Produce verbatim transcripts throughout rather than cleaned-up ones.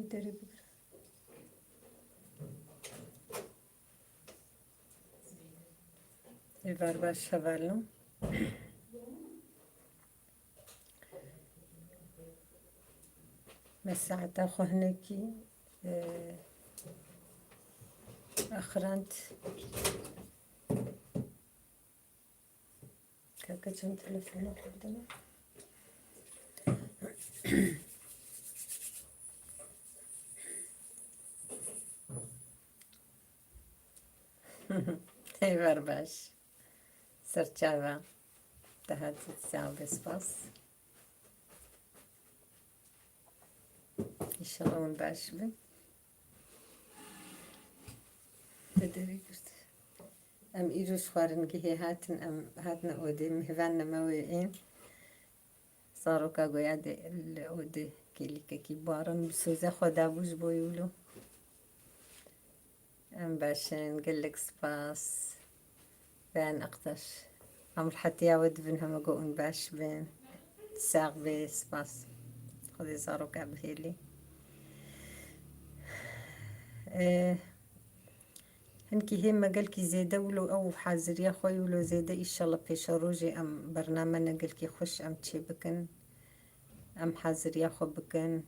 Derê bigire. Êvar baş hevalno. Me saeta xwe hinekî, e, axirand. Kaka çend telefona xwe bidene. Êvar baş. Serçava. Te hatî sağ be, spas. Înşallah hûn baş bin. Te derê girt. Em îro ji xwaringehê hatin, em hatine odê, mêvanine me wê ên. Zaroka goya dê li odê kêlîkekî barin bi soze xwe dabû ji bo wilo. Em baş in, gelek spas. Ben Aktaş. Em rihetiya we dibin, heme go hûn baş bin. Sax be, spas. Xwedê zaroka bihêlî. Eh, hinkî hê me gelkî zêde wilo ew haziriya xwe wilo zêde, înşallah pêşerojê em bername ne gelkî xweş em çê bikin. Em haziriya xwe bikin.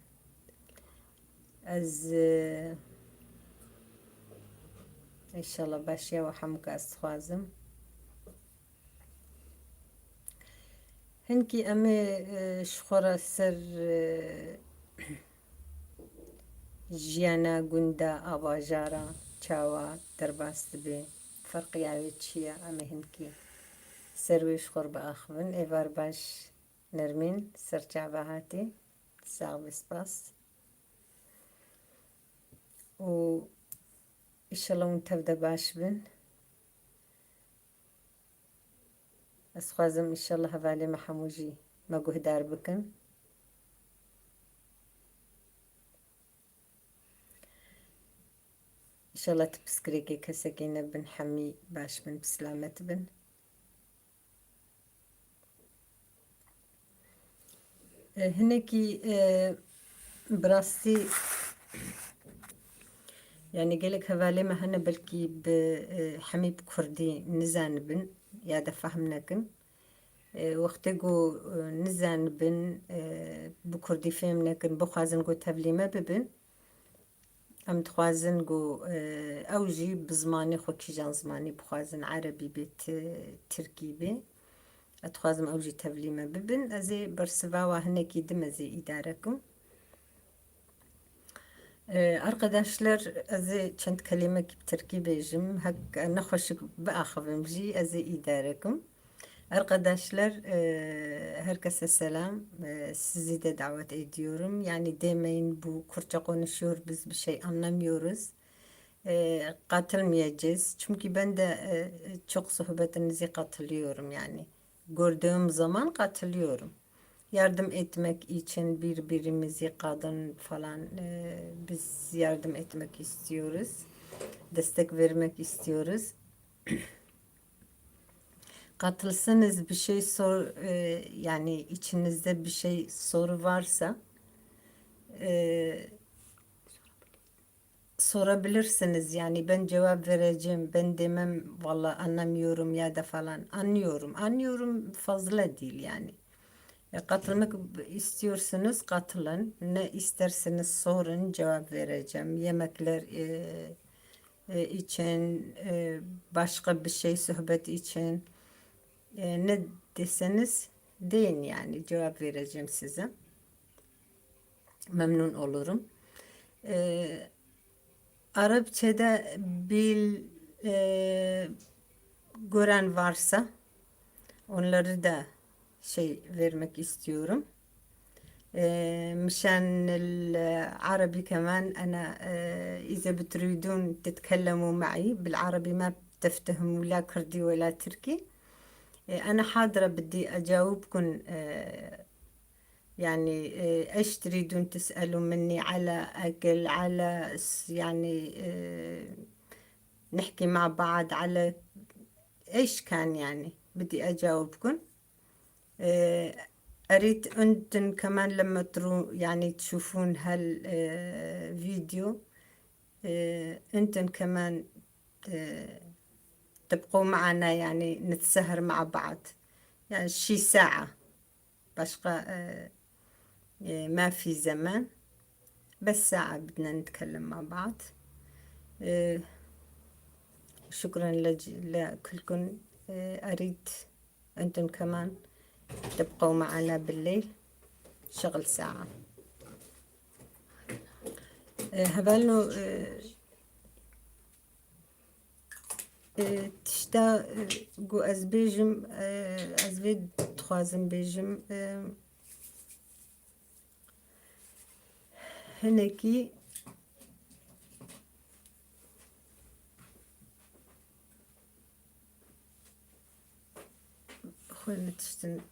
Ez, e, înşallah başiya we hemûka ez dixwazim. Hinkî em ê, e, ji xwe re ser, e, jiyana gunda a bajara çawa derbas dibe, ferqiya wê çi ye, em ê hinkî ser wê ji xwe re biaxivin. Êvar baş. Nermîn, serçava hatî. Sax be, spas. Û înşallah hûn tev de baş bin. Ez dixwazim înşallah hevalê me hemû jî me guhdar bikin. Înşallah ti piskirêkê kesekê nebin, hemî baş bin, bi silamet bin. E, hinekî, e, bi rastî, yanî gelek hevalê me hene belkî bi, e, hemî bi kurdî nizanibin ya de fehm nekin. E, wextê ku, e, nizanibin, e, bi kurdî fêm nekin, bixwazin ku tevlî me bibin, em dixwazin ku, e, ew jî bi zimanê xwe, kîjan zimanî bixwazin, erebî bê, ti-, tirkî bê. Ez dixwazim ew jî tevlî me bibin. Ez ê bersiva wa hinekî dim ez ê îdare kim. E, arkadaşlar, ez ê çend kelimekî bi tirkî bêjim. Hek nexweşik biaxivim jî, ez ê îdare kim. Arkadaşlar, e, herkese selam. E, sizi de davet ediyorum. Yani demeyin bu Kürtçe konuşuyor, biz bir şey anlamıyoruz. E, katılmayacağız. Çünkü ben de, e, çok sohbetinize katılıyorum yani. Gördüğüm zaman katılıyorum. Yardım etmek için birbirimizi, kadın falan, e, biz yardım etmek istiyoruz. Destek vermek istiyoruz. Katılsınız, bir şey sor, e, yani içinizde bir şey, soru varsa, e, sorabilirsiniz. Yani ben cevap vereceğim. Ben demem valla anlamıyorum ya da falan. Anlıyorum. Anlıyorum fazla değil yani. E, katılmak istiyorsunuz, katılın. Ne isterseniz sorun, cevap vereceğim. Yemekler, e, e, için, e, başka bir şey, sohbet için, e, ne deseniz deyin yani, cevap vereceğim size. Memnun olurum. E, Arapçada bil, e, gören varsa onları da şey vermek istiyorum. E, مشان العربي كمان، أنا، e, إذا بتريدون تتكلموا معي بالعربي، ما بتفتهم ولا كردي ولا تركي، e, أنا حاضرة، بدي أجاوبكم، e, يعني، e, إيش تريدون تسألوا مني على أكل، على س-، يعني، e, نحكي مع بعض على إيش كان، يعني، بدي أجاوبكم. E, أريد أنتن كمان لما ترو-، يعني تشوفون هال، آه، فيديو، آه، أنتن كمان، آه، تبقوا معنا، يعني نتسهر مع بعض، يعني شي ساعة، باشقا، آه، آه، ما في زمان، بس ساعة بدنا نتكلم مع بعض. آه، شكرا لج-، لكلكن. آه، أريد أنتن كمان تبقوا معنا بالليل شغل ساعة. آه، هبالنو، آه، آه، تشتا، آه، قو أز بيجم، آه، أز بيد تخوازم بيجم، آه، هنكي Xwe li tiştin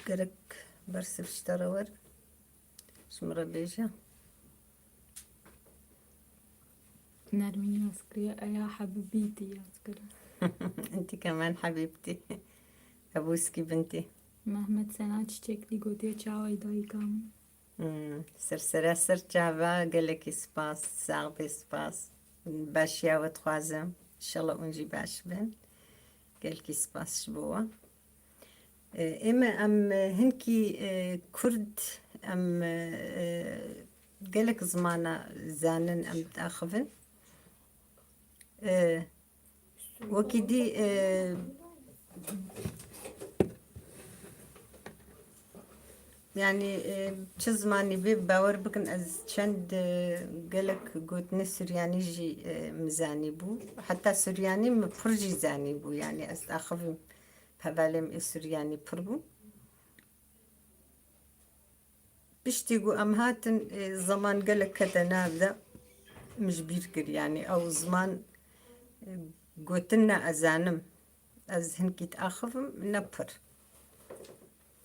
gerek bersiv ji te re wer. Ji min re bêje. Nermîn yaz kiriye, eya hebibîtî yaz kiriye. Entî kemen hebîbtî. Ebûskî bintî. Mehmet Sena Çiçekli gotiye çawa dayika min. Hmm, ser sera ser çava, gelekî spas, sax bê, spas. Başiya we dixwazim. Înşallah hûn jî baş bin. Gelekî spas ji bo we. E, ême em, e, hinkî, e, Kurd, em, e, e, gelek zimana zanin, em diaxivin. E, Wekî dî, e, yani, e, çi zimanî bê, bawer bikin, ez çend, e, gelek gotinê Suryanî jî, e, min zanîbû. Heta Suryanî min pir jî zanîbû. Yani, ez axivîm hevalê min ê Suryanî pir bû. Piştî ku em hatin, e, zeman gelek kete nav de, min ji bîr kir. Yani ew ziman, e, gotin ne ez zanim. Ez hinkî diaxivim, ne pir.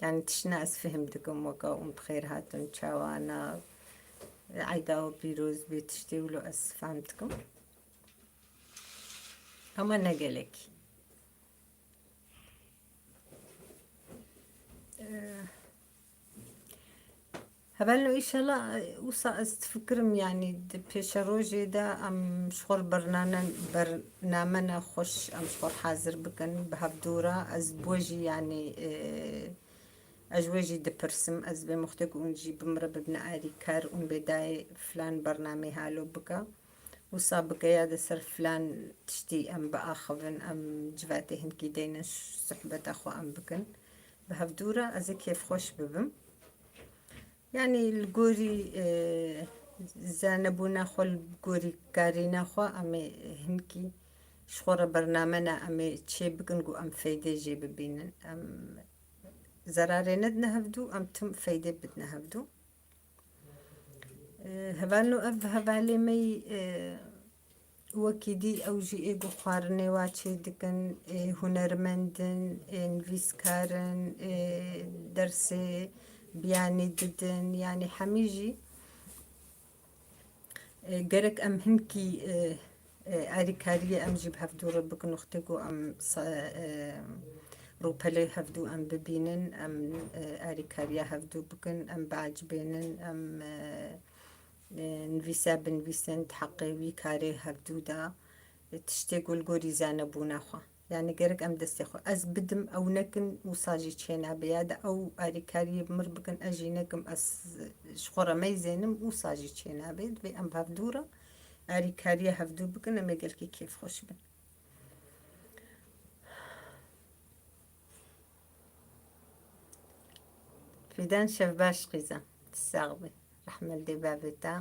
Yani tiştine ez fihim dikim, weke hûn bi xêr hatin, çawa ne, e, eyda we pîroz bê, tiştê wilo ez fehm dikim. Ama ne gelekî. E, Hevalno, înşallah, e, wisa ez difikirim, yani, di pêşerojê de em ji xwe bernane-, bernamene xweş em ji xwe hazir bikin bi hevdû re. Ez bi we jî, yani, e, ez ji we jî dipirsim, ez bê muxtek hûn jî bi min re bibine alîkar, hûn bê dayê filan bernameyê halo bike. Wisa bike ya de ser filan tiştî em biaxivin, em civatê hinkî deynin, ş-, sohbeta xwe em bikin. Bi hevdû re ez ê kêfxweş bibim. Yani li gorî, e, zanebûna xwe, li gorî karîna xwe em ê hinkî ji xwe re bername ne, em ê çê bikin ku em feydê jê bibînin. Em zerarê nedine hevdû, em tim feydê bidine hevdû. E, hevalno ev hevalê me yî, e, wekî dî ew jî ê ku xwarinê wa çê dikin, ê hunermend in, ê nivîskar in, ê dersê biyanî didin, yanî hemî jî, e, gerek em hinkî, e, e, alîkariyê em jî bi hevdû re bikin, wextê ku em sa-, e, rûpelê hevdû em bibînin, em, e, alîkariya hevdû bikin, em biecibênin, em, e, e, nivîsa binivîsin di heqê wî karê hevdû de, e, tiştê ku li gorî zanebûna xwe. Yani gerek em destê xwe. Ez bidim, ew nekin, wisa jî çênabe. Ya de ew alîkariyê bi mir bikin, ez jî nekim, ez ji xwe re meyzênim, wisa jî çênabe. Divê em bi hevdû re alîkariya hevdû bikin, em ê gelkî kêfxweş bin. Fîdan, şev baş qîza. Tu sax bî. Rehmet dê bavê te.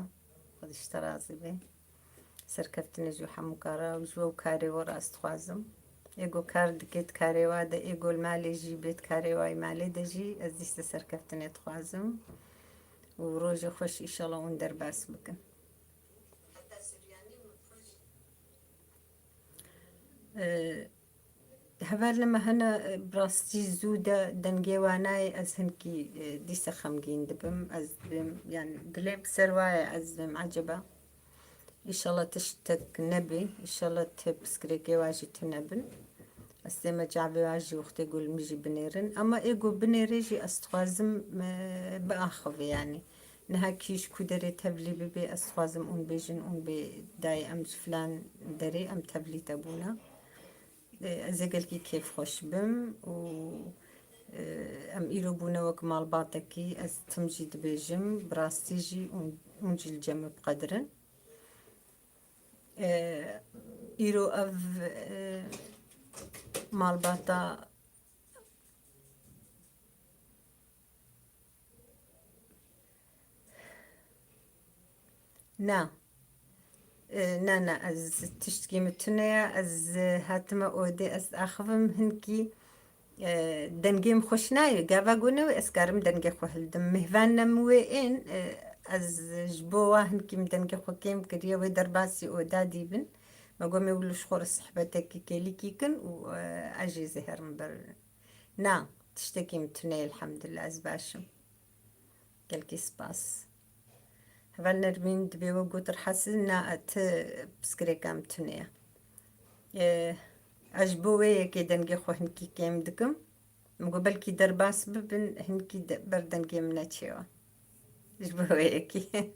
Xwedî ji te razî bê. Serkeftinê ji hemû kara û ji we û karê we re ez dixwazim. Ê ku kar dike di karê wa de, ê ku li malê jî bê di karê wa yê malê de jî, ez dîsa serkeftinê dixwazim. Û rojê xweş, înşallah hûn derbas bikin. Ee, Hevalê me hene, e, bi rastî zû de dengê wa nayê, ez hinkî, e, dîsa xemgîn dibim. Ez dibêm, yani dilê min ser wa ye, ez dibêm eceba. Înşallah tiştek nebê, înşallah ti pirsgirêkê wa jî tune bin. Destê me çavê wa jî wextê ku li min jî binêrin. Ama ê ku binêrê jî ez dixwazim, e, biaxivê, yanî. Niha kî ji ku derê tevlî bibê, ez dixwazim hûn bêjin, hûn bê dayê em ji filan derê em tevlî te bûne. E, ez ê gelkî kêfxweş bim û, e, em îro bûne wek malbatekî, ez tim jî dibêjim, bi rastî jî hûn, hûn jî li cem min biqedirin. E, îro ev, e, malbata Na. E, na, na, ez tiştkî min tune ye. Ez, e, hatime odê, ez axivim hinkî, e, dengê min xweş nayê. Gava gone wê ez karim dengê xwe hildim. Mêhvan ne min wê ên, e, ez ji bo wa hinkî min dengê xwe kêm kiriye, wê derbasî oda dîbin. Me got, "Mê wilo ji xwe re sihbetekî kêlîkî kin û, e, ez jê zêherim ber." Na, tiştekî min tune ye, elhamdulillah, ez baş im. Gelkî spas. Heval Nermîn dibê we got rehasiz, na, e, ti pirsgirêka min tune ye. E, ez ji bo wê yekê dengê xwe hinkî kêm dikim. Min got belkî derbas bibin, hinkî de, ber dengê min neçêwa. Ji bo wê yekê.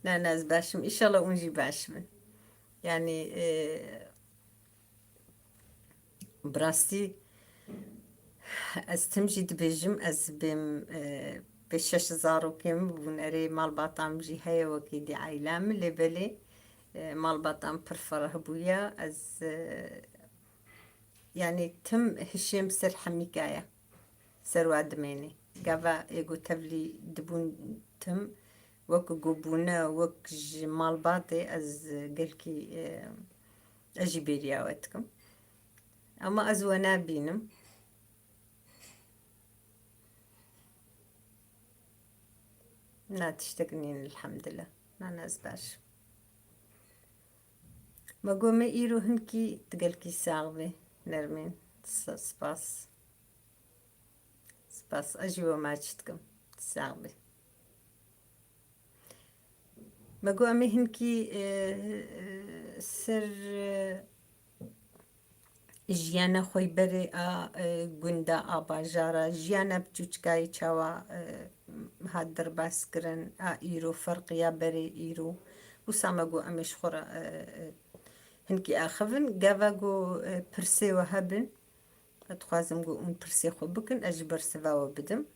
Na, na, ez baş im. Îşallah hûn jî baş bin. Yanî, e, bi rastî ez tim jî dibêjim, ez bêm, e, pê şeş zarokê min bûn, erê malbata min jî heye wekî dî aîla min, lê belê, e, malbata min pir fereh bûye. Ez, e, yanî tim hişê min ser hemîka ye. Ser wa dimênê. Gava ê ku tevlî dibûn tim, wek ku bûne, wek ji malbatê ez gelkî, e, ez jî bêriya we dikim. Ama ez we nabînim. Na tiştek nîn, elhamdulillah. Na, na, ez baş. Me got me îro hinkî tu gelkî sax bî, Nermîn. S-, spas. Spas. Ez jî we maç dikim. Sax bî. Me got em ê hinkî, e, e, ser, e, jiyana xwe berê a, e, gunda, a bajara, jiyana biçûçikayê çawa, e, hat derbas kirin, a îro, ferqiya berê îro. Wisa me got em ê ji xwe re, e, e, hinkî axivin. Gava got, e, pirsê we hebin, ez dixwazim got hûn pirsê xwe bikin, ez jî bersiva we bidim.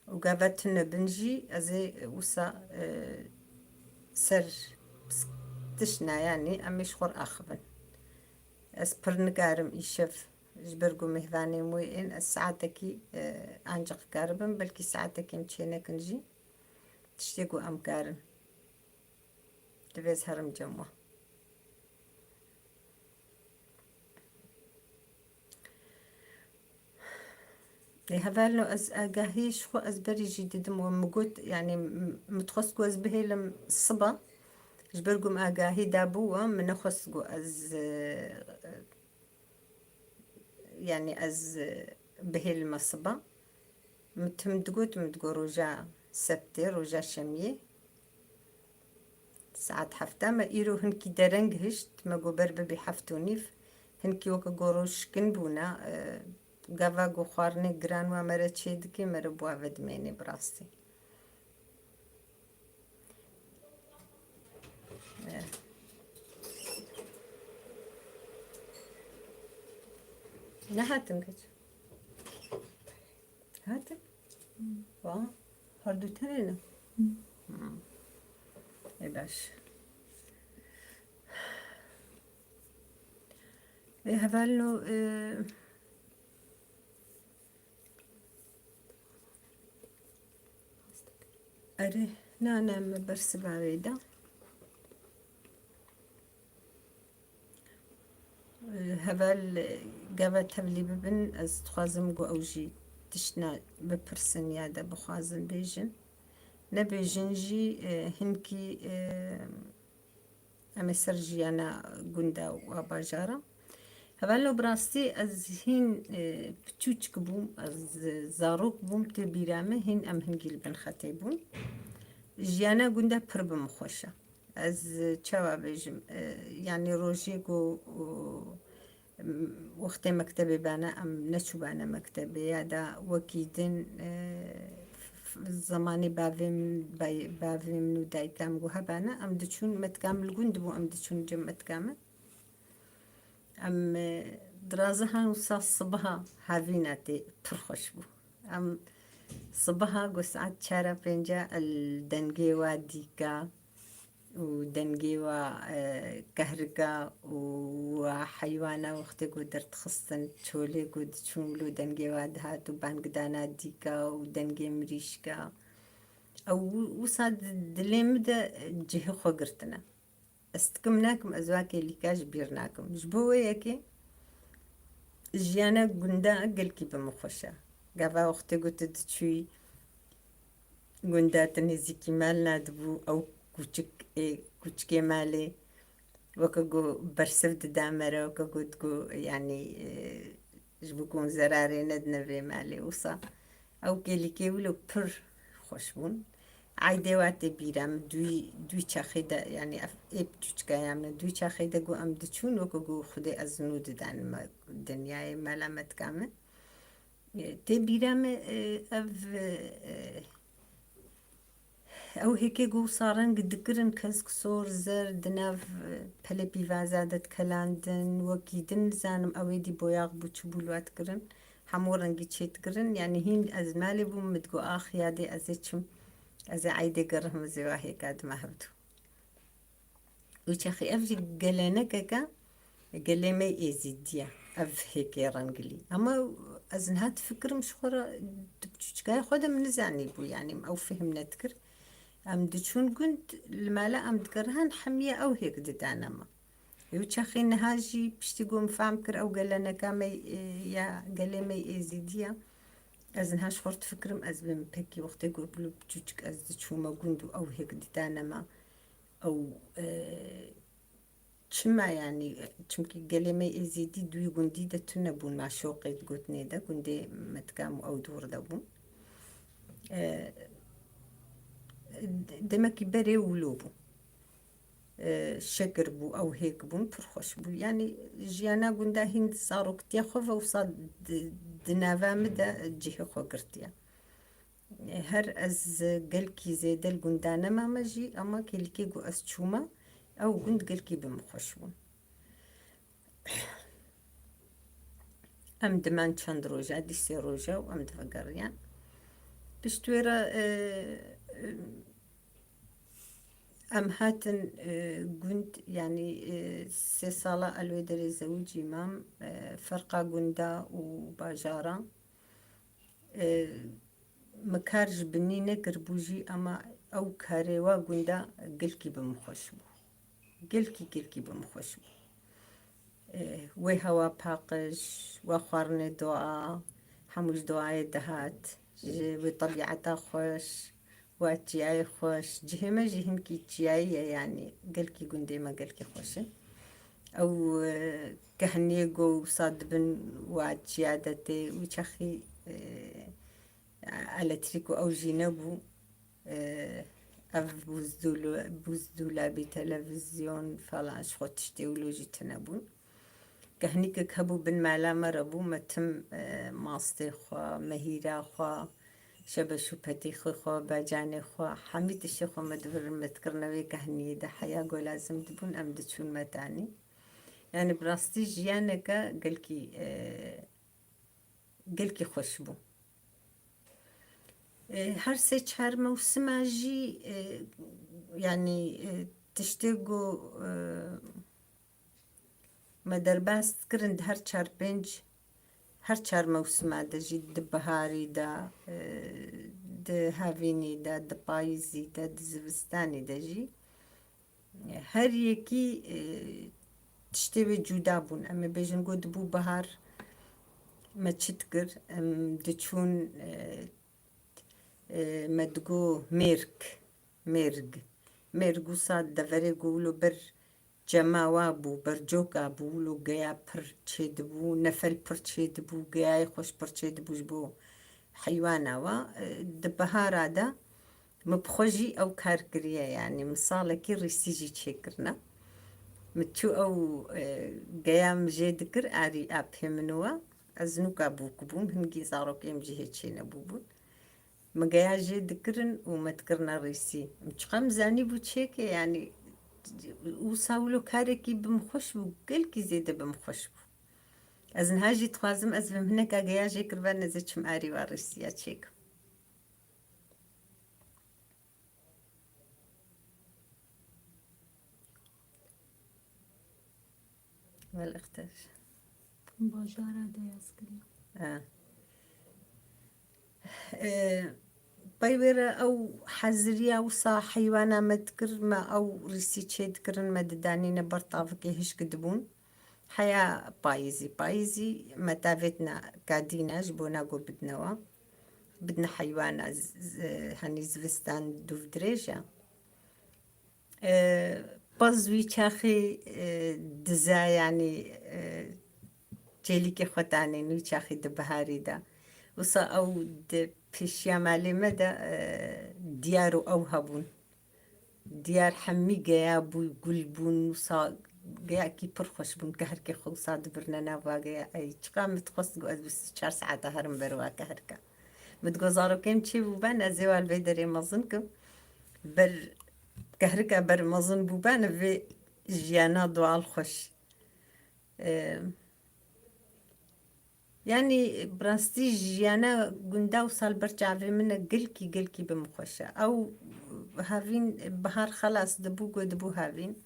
Û gava tune bin jî ez ê wisa, e, ser tiştna, yanî em ê ji xwe re axivin. Ez pir nikarim îşev ji ber ku mêhvanê min wê ên, ez saetekî, e, ancaq karibim, belkî saetekê min çênekin jî tiştê ku em karin. Divê ez herim cem we. Ê, hevalno, ez agahî ji xwe ez berî jî didim û min got, yanî, m-, min dixwest ku ez bihêlim siba. Ji ber ku min agahî dabû we, min nexwest ku ez, e, yanî ez, e, bihêlime siba. Min tim digot, min digot roja sebtê, roja şemiyê. Saet hefta me îro hinkî dereng hişt, me got ber bibî heft û nîv. Hinkî weke got roj şikin bûne, e, gava got xwarinê giran wa me re çê dikê, me re bi wa ve dimênê bi rastî. E. Nehatin keç. Hatin? Hmm. Wa, her du tenê ne? Hmm. Hmm. Ê baş. Ê hevalno, e, erê, na, na, me bersiva wê da. Heval, e, gava tevlî bibin, ez dixwazim ku ew jî tiştna bipirsin ya de bixwazin bêjin. Nebêjin jî, e, hinkî, e, em ê ser jiyana gunda û a bajara. Hevalno, bi rastî ez hîn, e, piçûçik bûm, ez zarok bûm, tê bîra me, hîn em hingî li bin xetê bûn. Jiyana gunda pir bi min xweş e. Ez çawa bêjim, e, yanî rojê ku, e, Wextê mektebê bane, em neçûbane mektebê, ya da wekî din, e, f-, f-, zemanê bavê min, bay-, bavê min û dayika min ku hebane, em diçûn, metka min li gund bû, em diçûn cem metka min. Em, e, dirazihan wisa sibiha havîna tê pir xweş bû. Em sibiha ku saet çara pênca el dengê wa dîka û dengê wa, e, kehrika û wa heywana wextê ku derdixistin çolê ku diçûn wilo dengê wa dihat û bangdana dîka û dengê mirîşka. Ew wisa di dilê min de cihê xwe girtine. Ez dikim nakim, ez wa kêlîka ji bîr nakim. Ji bo wê yekê jiyana gunda gelkî bi min xweş e. Gava wextê ku tu diçûyî gunda, tu nêzîkî mal nadibû, ew kûçik ê, kûçikê malê weke ku bersiv dida me re, weke ku digot, yanî, e, ji bo ku hûn zerarê nedine vê malê. Wisa ew kêlîkê wilo pir xweş bûn. Eydê wa tê bîra min, dûyî, dûyî çaxê de, yanî ev ê biçûçika ya min e, dûyî çaxê de ku em diçûn, weke ku Xwedê ez nû didan me dinyayê mela metka min. E, tê bîra min, e, ev, e, ew hêkê ku wisa reng dikirin, kesk, sor, zerd, di nav, e, pelê pîvaza de dikelandin, wekî din nizanim ew ê dî boyax bû, çi bû li wa dikirin, hemû rengî çê dikirin. Yanî hîn ez malê bûm, min digot, ax yadê ez ê çim, ez ê eydê gerihim, ez ê wa hêka dima hevdû. Û çaxî ev jî gelenekeke gelê me yê êzîdî ye, ev hêkê rengilî. Ama ez niha difikirim ji xwe re, di biçûçikaya xwe de min nizanîbû, yanî min ew fihim nedikir. Em diçûn gund, li mala em digerihan hemiya ew hêk didane me. Û çaxî niha jî piştî ku min fehm kir ew geleneka me, e, ya gelê me yê êzîdî ye, ez niha ji xwe re difikirim, ez bêm pekî wextê ku bi biçûçik ez diçûme gund û ew hêk didane me. Ew, e, çima, yanî, çimkî gelê me êzîdî dûyî gundî de tune bûn, ma şoqê digotinê de, gundê metka min û ew dûr de bûn. E, de-, demekî berê wilo bû. E, şekir bû, ew hêk bûn, pir xweş bû. Yanî jiyana gunda hîn di zaroktiya xwe ve wisa di, di nava min de cihê xwe girtiye. Her ez gelkî zêde li gunda nemame jî, ama kêlîkê ku ez çûme, ew gund gelkî bi min xweş bûn. Em diman çend roja, dî sê roja û em divegeriyan. Pişt wê re, e, e, em hatin, e, gund, yanî, e, sê sala el wê derê zewicî mam, e, ferqa gunda û bajara. E, min kar ji binî nekiribû jî, ema ew karê wa gunda gelkî bi min xweş bû. Gelkî, gelkî bi min xweş bû. E, wê hewa paqij, wa xwarinê dua, hemû ji duayê dihat, ji wê tebîeta xweş, wa çiyayê xweş, cihê me jî hinkî çiyayî ye, yanî gelkî gundê me gelkî xweş in. Ew, e, kehniyê ku wisa dibin wa çiya de tê, wî çaxî, e, elektrîk û ew jî nebû. E, ev buzdûl-, buzdûlabî, televîzyon falan ji xwe tiştê wilo jî tune bûn. Kehnîkek hebû bin mala me re bû, me tim, e, mastê xwe, mehîra xwe, şebeş û petîxê xwe, bacanê xwe, hemî tiştê xwe me dibirin, me dikirine wê kehniyê de, heya ku lazim dibûn em diçûn metanî. Yanî bi rastî jiyaneke gelkî, e, gelkî xweş bû. E, her sê çar mewsima jî, e, yanî, e, tiştê ku, e, me derbas dikirin di her çar pênc, her çar mewsima de jî, di biharî de, e, di havînî de, di payîzî de, di zivistanî de jî, her yekî, e, tiştê wê cuda bûn. Em ê bêjin ku dibû bihar, me çi dikir? Em diçûn, e, e, me digo mêrg, mêrg. Mêrg wisa deverê ku wilo ber cema wa bû, ber coka bû, wilo geya pir çêdibû, nefel pir çêdibû, geyayê xweş pir çêdibû ji bo heywana wa. E, di bihara de min bi xwe jî ew kar kiriye, yanî min salekî rîsî jî çêkirine. Min çû ew, e, geya min jê dikir, arî apê min wa. Ez nûka bûk bûm, hingî zarokê min jî hê çênebûbûn. Min geya jê dikirin û me dikirine rîsî. Min çiqa min zanîbû çêke, yanî, wisa wilo karekî bi min xweş bû, gelkî zêde bi min xweş bû. Ez niha jî dixwazim ez vim hineka geya jê kiribe, neze çim arî wa rîsiya çêkim. Wel, ixtir. Bajara de yaz kiriye. Ha. E, pey wê re ew heziriya wisa heywana me dikir, me ew rîsî çê dikirin, me didanîne ber tavikê hişk dibûn. Heya payîzî, payîzî me tavêtina kadîna ji bona ku bidine wan. Bidine heywana z-, z-, henî zivistan dûv dirêj e. E, pez wî çaxî, e, diza, yanî, e, çêlîkê xwe tanîn wî çaxî di biharî de. Wisa ew di pêşiya malê me de, e, diyar û ew hebûn. Diyar hemî geya bû, gul bûn, wisa geyakî pir xweş bûn. Kehrkê xwe wisa dibirne nav va geya. Ey, çiqa min dixwest ku ez bîst û çar saeta herim ber wa kehrka. Min digot zarokên çê bûben, ez ê wan vê derê mezin kim. Ber kehrika ber mezin bûben, vê jiyana doğal xweş. E, Yanî, bi rastî jiyana gunda wisa li ber çavê min e, gelkî, gelkî bi min xweş e. Ew havîn bihar xelas dibû, ku dibû havîn.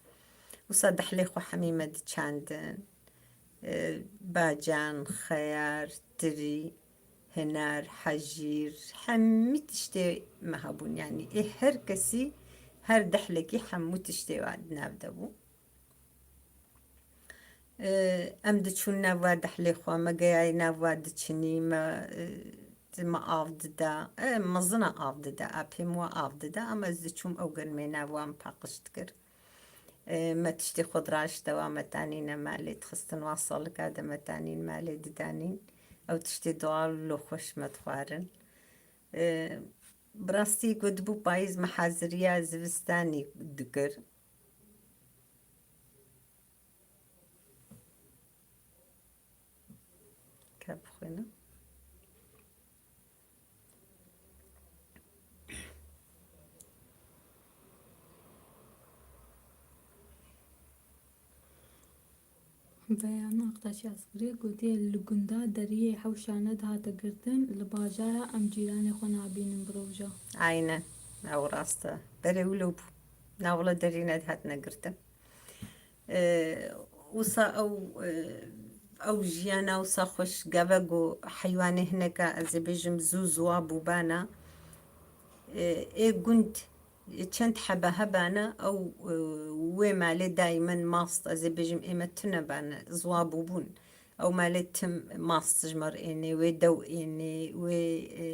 Wisa dehlê xwe hemî me diçandin. E, bacan, xeyar, tirî, hinar, hejîr, hemî tiştê me hebûn. Yanî, ê her kesî, her dehlekî hemû tiştê wa di nav de bû. E, em diçûn nav wa dehlê xwe, me geyayê nav wa diçinî, me, e, me av dida. E, mezina av dida, apê min wa av dida, ama ez diçûm ew germê nav wa min paqij dikir. E, me tiştê xwe diraşte wa me tanîne malê, dixistin wa salika de me tanîn malê didanîn. Ew tiştê doğal lo xweş me dixwarin. E, bi rastî ku dibû payîz me haziriya zivistanî dikir. Ka bixwînim. Beyan Aktaş Asgirî gotiye, li gunda deriyê hewşa nedihate girtin, li bajara em cîranê xwe nabînin bi roja. Aynen, ew rast e. Berê wilo bû. Na wila derî nedihatine girtin. E, wisa ew, e, ew jiyana wisa xweş gave ku heywanê hineka, ez ê bêjim, zû ziwa bûbana. E, ê gund çend hebe hebana, ew, e, wê malê daimen mast, ez ê bêjim, ê me tune bane, ziwa bûbûn. Ew malê tim mast ji me re ênê, wê dew ênê, wê, e,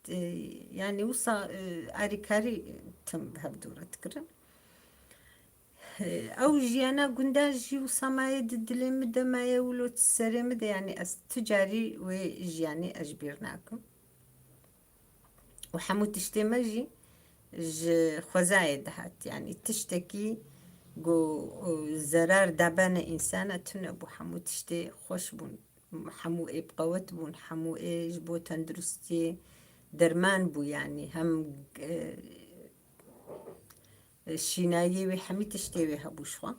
e, yanî wisa, e, arîkarî tim bi hev dû re dikirin. E, ew jiyana gunda jî wisa maye di dilê min de, maye wilo serê min de, yanî ez tu carî wê jiyanî ez ji bîr nakim. Û hemû tiştê me jî ji xwezayê dihat. Yanî tiştekî ku, e, zerar dabene însana tune bû. Hemû tiştê xweş bûn. Hemû ê bi qewet bûn, hemû ê ji bo tenduristiyê derman bû, yanî hem, e, şînayê wê, hemî tiştê wê hebû ji xwe.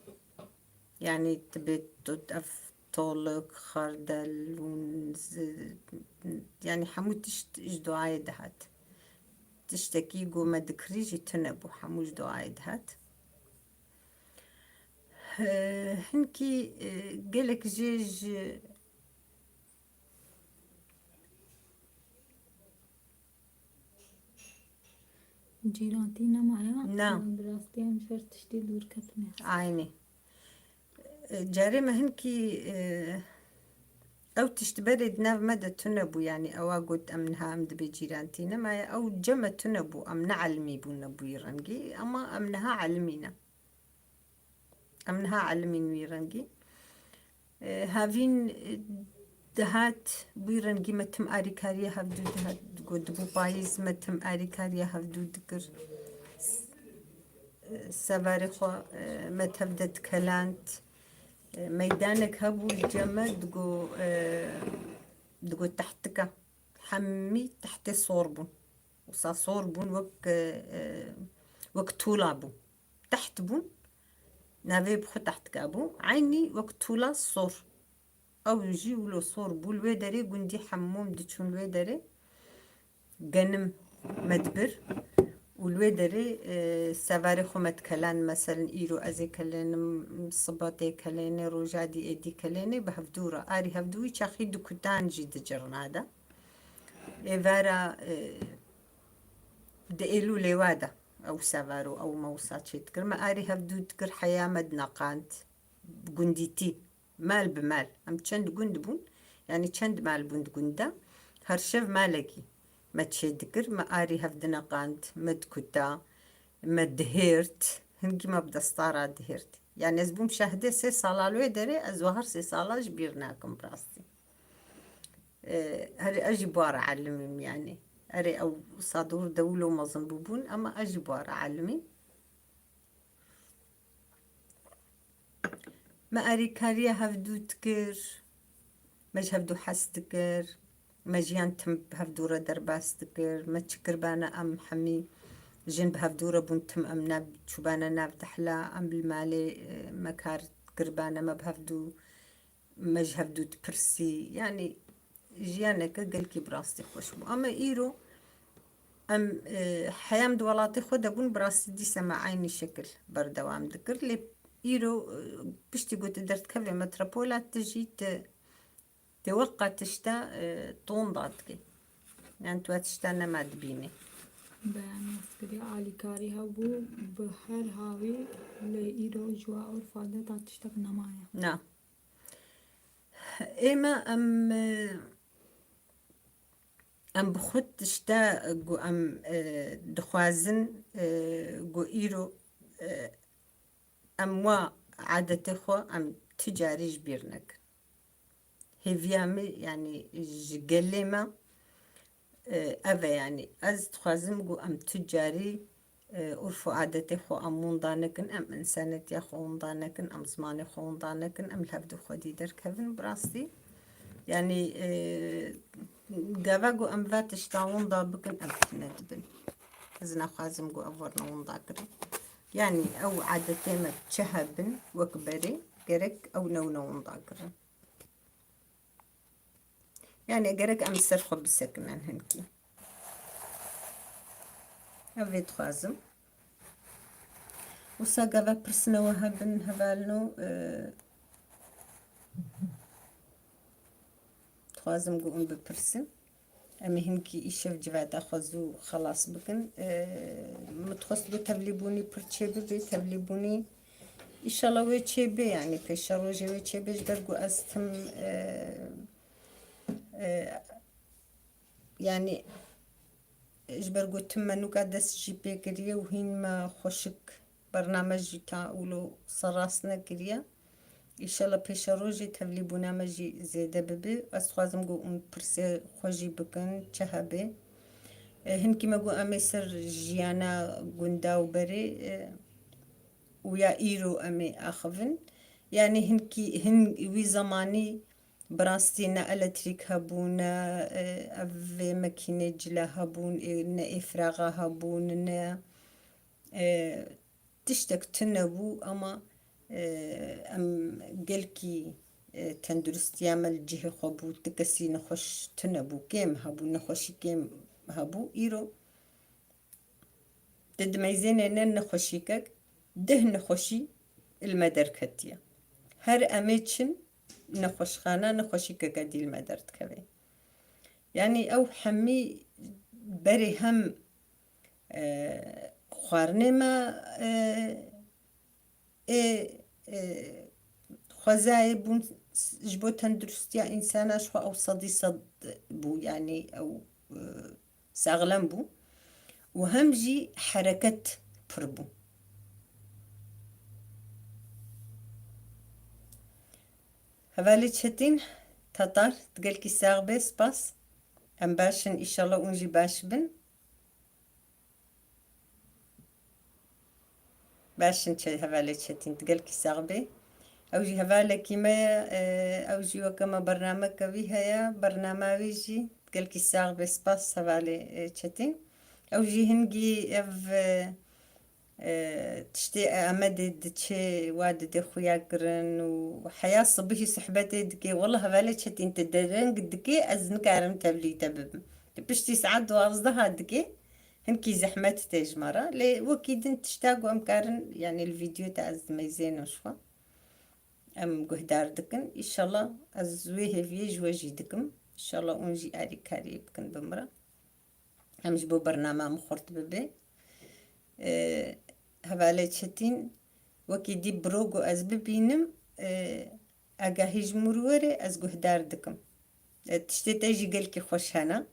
Yanî, tibê tu-, ev tolik, xardel û z-, yanî, hemû tişt ji duayê dihat. Tiştekî ku me dikirî jî tune bû, hemû ji duayê dihat. Hinkî, e, gelek jê ji Cîrantî nema ya? Na. Bi rastî em ji her tiştî dûr ketine. Aynî. E, carê me hinkî, e, ew tişt berê di nav me de tune bû, yanî ewa got em niha em dibê cîrantî nema ya, ew cem me tune bû, em ne elimî bûne bûyî rengî, ama em niha elimî ne. Em niha elimîn wî rengî. E, havîn, e, dihat, wî rengî me tim arîkariya hevdû dihat, got dibû payîz me tim arîkariya hevdû dikir. Sevarê xwe, e, me tev de dikeland. E, meydanek hebû li cem me digo, e, digo tehtika. Hemî tehtê sor bûn. Wisa sor bûn wek, e, wek tûla bû. Teht bûn. Navê bi xwe tehtika bû. Eynî wek tûla sor. Ew jî wilo sor bû. Li wê derê gundî hemûm diçûn li wê derê. Genim me dibir û li wê derê, e, sevarê xwe me dikeland. Meselen îro ez ê kelênim, siba tê kelênê, roja dî êdî kelênê bi hevdû re. Arî hevdû wî çaxî dikutan jî dicirna de. Êvara, e, di êlû lêwa de ew sevaro ew me wisa çêdikir. Me arî hevdû dikir heya me dineqand. Gundîtî. Mal bi mal. Em çend gund bûn, yanî çend mal bûn di gund de. Her şev malekî me çêdikir, me arî hev dineqand, me dikuta, me dihêrt. Hingî me bi destara dihêrt. Yanî ez bûm şehdê sê sala li wê derê, ez wiha her sê sala ji bîr nakim bi rastî. Ee, herê ez jî bi wa re elimîm yanî. Erê ew wisa dor de wilo mezin bûbûn, ema ez jî bi wa re elimîm. Me arîkariya hevdû dikir, me ji hevdû hez dikir, me jiyan tim bi hevdû re derbas dikir, me çi kiribane em hemî jin bi hevdû re bûn tim em nav çûbane nav dehla, em li malê, e, me kar kiribane me bi hevdû, me ji hevdû dipirsî. Yanî jiyaneke gelkî bi rastî xweş bû. Ama îro em, e, heyam di welatê xwe de bûn, bi rastî dîsa me eynî şekil berdewam dikir. Lê îro, e, piştî ku tu derdikevê metropola, tu jî tu, tu weqa tişta, e, tonda dikî. Yani tu tişta nema dibînî. Beyan kiriye, alîkarî hebû bi her hawî, lê îro ji wa urfa de ta tiştek nemaye. Na. Ême em, e, em bi xwe tişta ku em, e, dixwazin, e, ku îro, e, em wa adetê xwe em tu carî ji bîr nekin. Hêviya min, yanî ji gelê me, e, ev e, yanî ez dixwazim ku em tu carî, e, urf û adetê xwe em winda nekin, em însanetiya xwe winda nekin, em zimanê xwe winda nekin, em li hevdû xwedî derkevin bi rastî. Yanî, e, gava ku em va tişta winda bikin, em tune dibin. Ez naxwazim ku ev werine winda kirin. Yanî ew adetê me çi hebin wek berê, gerek ew newne winda kirin. Yani gerek em ser xwe bisekinin hinkî. Ev vê dixwazim. Wisa gava pirsine we hebin hevalno, e, dixwazim ku hûn bipirsin. Em ê hinkî îşev civata xwe zû xelas bikin. E, min dixwest ku tevlîbûnî pir çêbibe, tevlîbûnî Îşallah wê çêbê, yanî pêşerojê wê çêbê, ji ber ku ez tim, e, e, yanî ji ber ku tim me nûka dest jî pê kiriye û hîn me xweşik bername jî ta wilo serrast nekiriye. Îşallah pêşerojê tevlîbûna me jî zêde bibe. Ez dixwazim ku hûn pirsê xwe jî bikin, çi hebe. E, hinkî me got em ê ser jiyana gunda û berê, e, û ya îro em ê axivin. Yanî hinkî, hin wî zemanî bi rastî ne elektrîk hebû, ne, e, ev vê mekînê cila hebûn, e, ne êfraxa hebûn, ne, e, tiştek tune bû, ama, e, em gelkî, e, tenduristiya me li cihê xwe bû, ti kesî nexweş tune bû, kêm hebû, nexweşî kêm hebû. Îro Di dimeyzênê ne nexweşîkek, deh nexweşî li me derketiye. Her em ê çin nexweşxana, nexweşîkeke dî li me derdikeve. Yanî ew hemî berê hem, e, xwarinê me, e, ê, e, xwezayê bûn s-, ji bo tenduristiya însana ji xwe ew sedî sed bû, yanî ew, e, saxlem bû û hem jî hereket pir bû. Hevalê Çetîn Tatar, gelkî sax be, spas. Em baş in, îşallah hûn jî baş bin. Baş in çe-, hevalê Çetîn, gelkî sax bê. Ew jî hevalekî me ye, e, ew jî weke me bernameke wî heye, bernama wî jî gelkî sax bê. Spas hevalê, e, Çetîn. Ew jî hingî ev, e, e, tiştê Amedê diçê, wa didê xuya kirin û heya sibihî sohbetê dike. Wela hevalê Çetîn, te dereng dike, ez nikarim tevlî te bibim. Piştî saet duwazdeh dike, hinkî zehmet tê ji me re. Lê wekî din tişta ku em karin, yanî li vîdeo te ez dimeyzênim ji xwe. Em guhdar dikin. Înşallah ez wê hêviyê ji we jî dikim. Înşallah hûn jî alîkariyê bikin bi min re. Em ji bo bernama min xurt bibe. Ee, hevalê Çetîn, wekî dî biro ku ez bibînim, ee, agahî ji min re were, ez guhdar dikim. E, tiştê te jî gelkî xweş hene.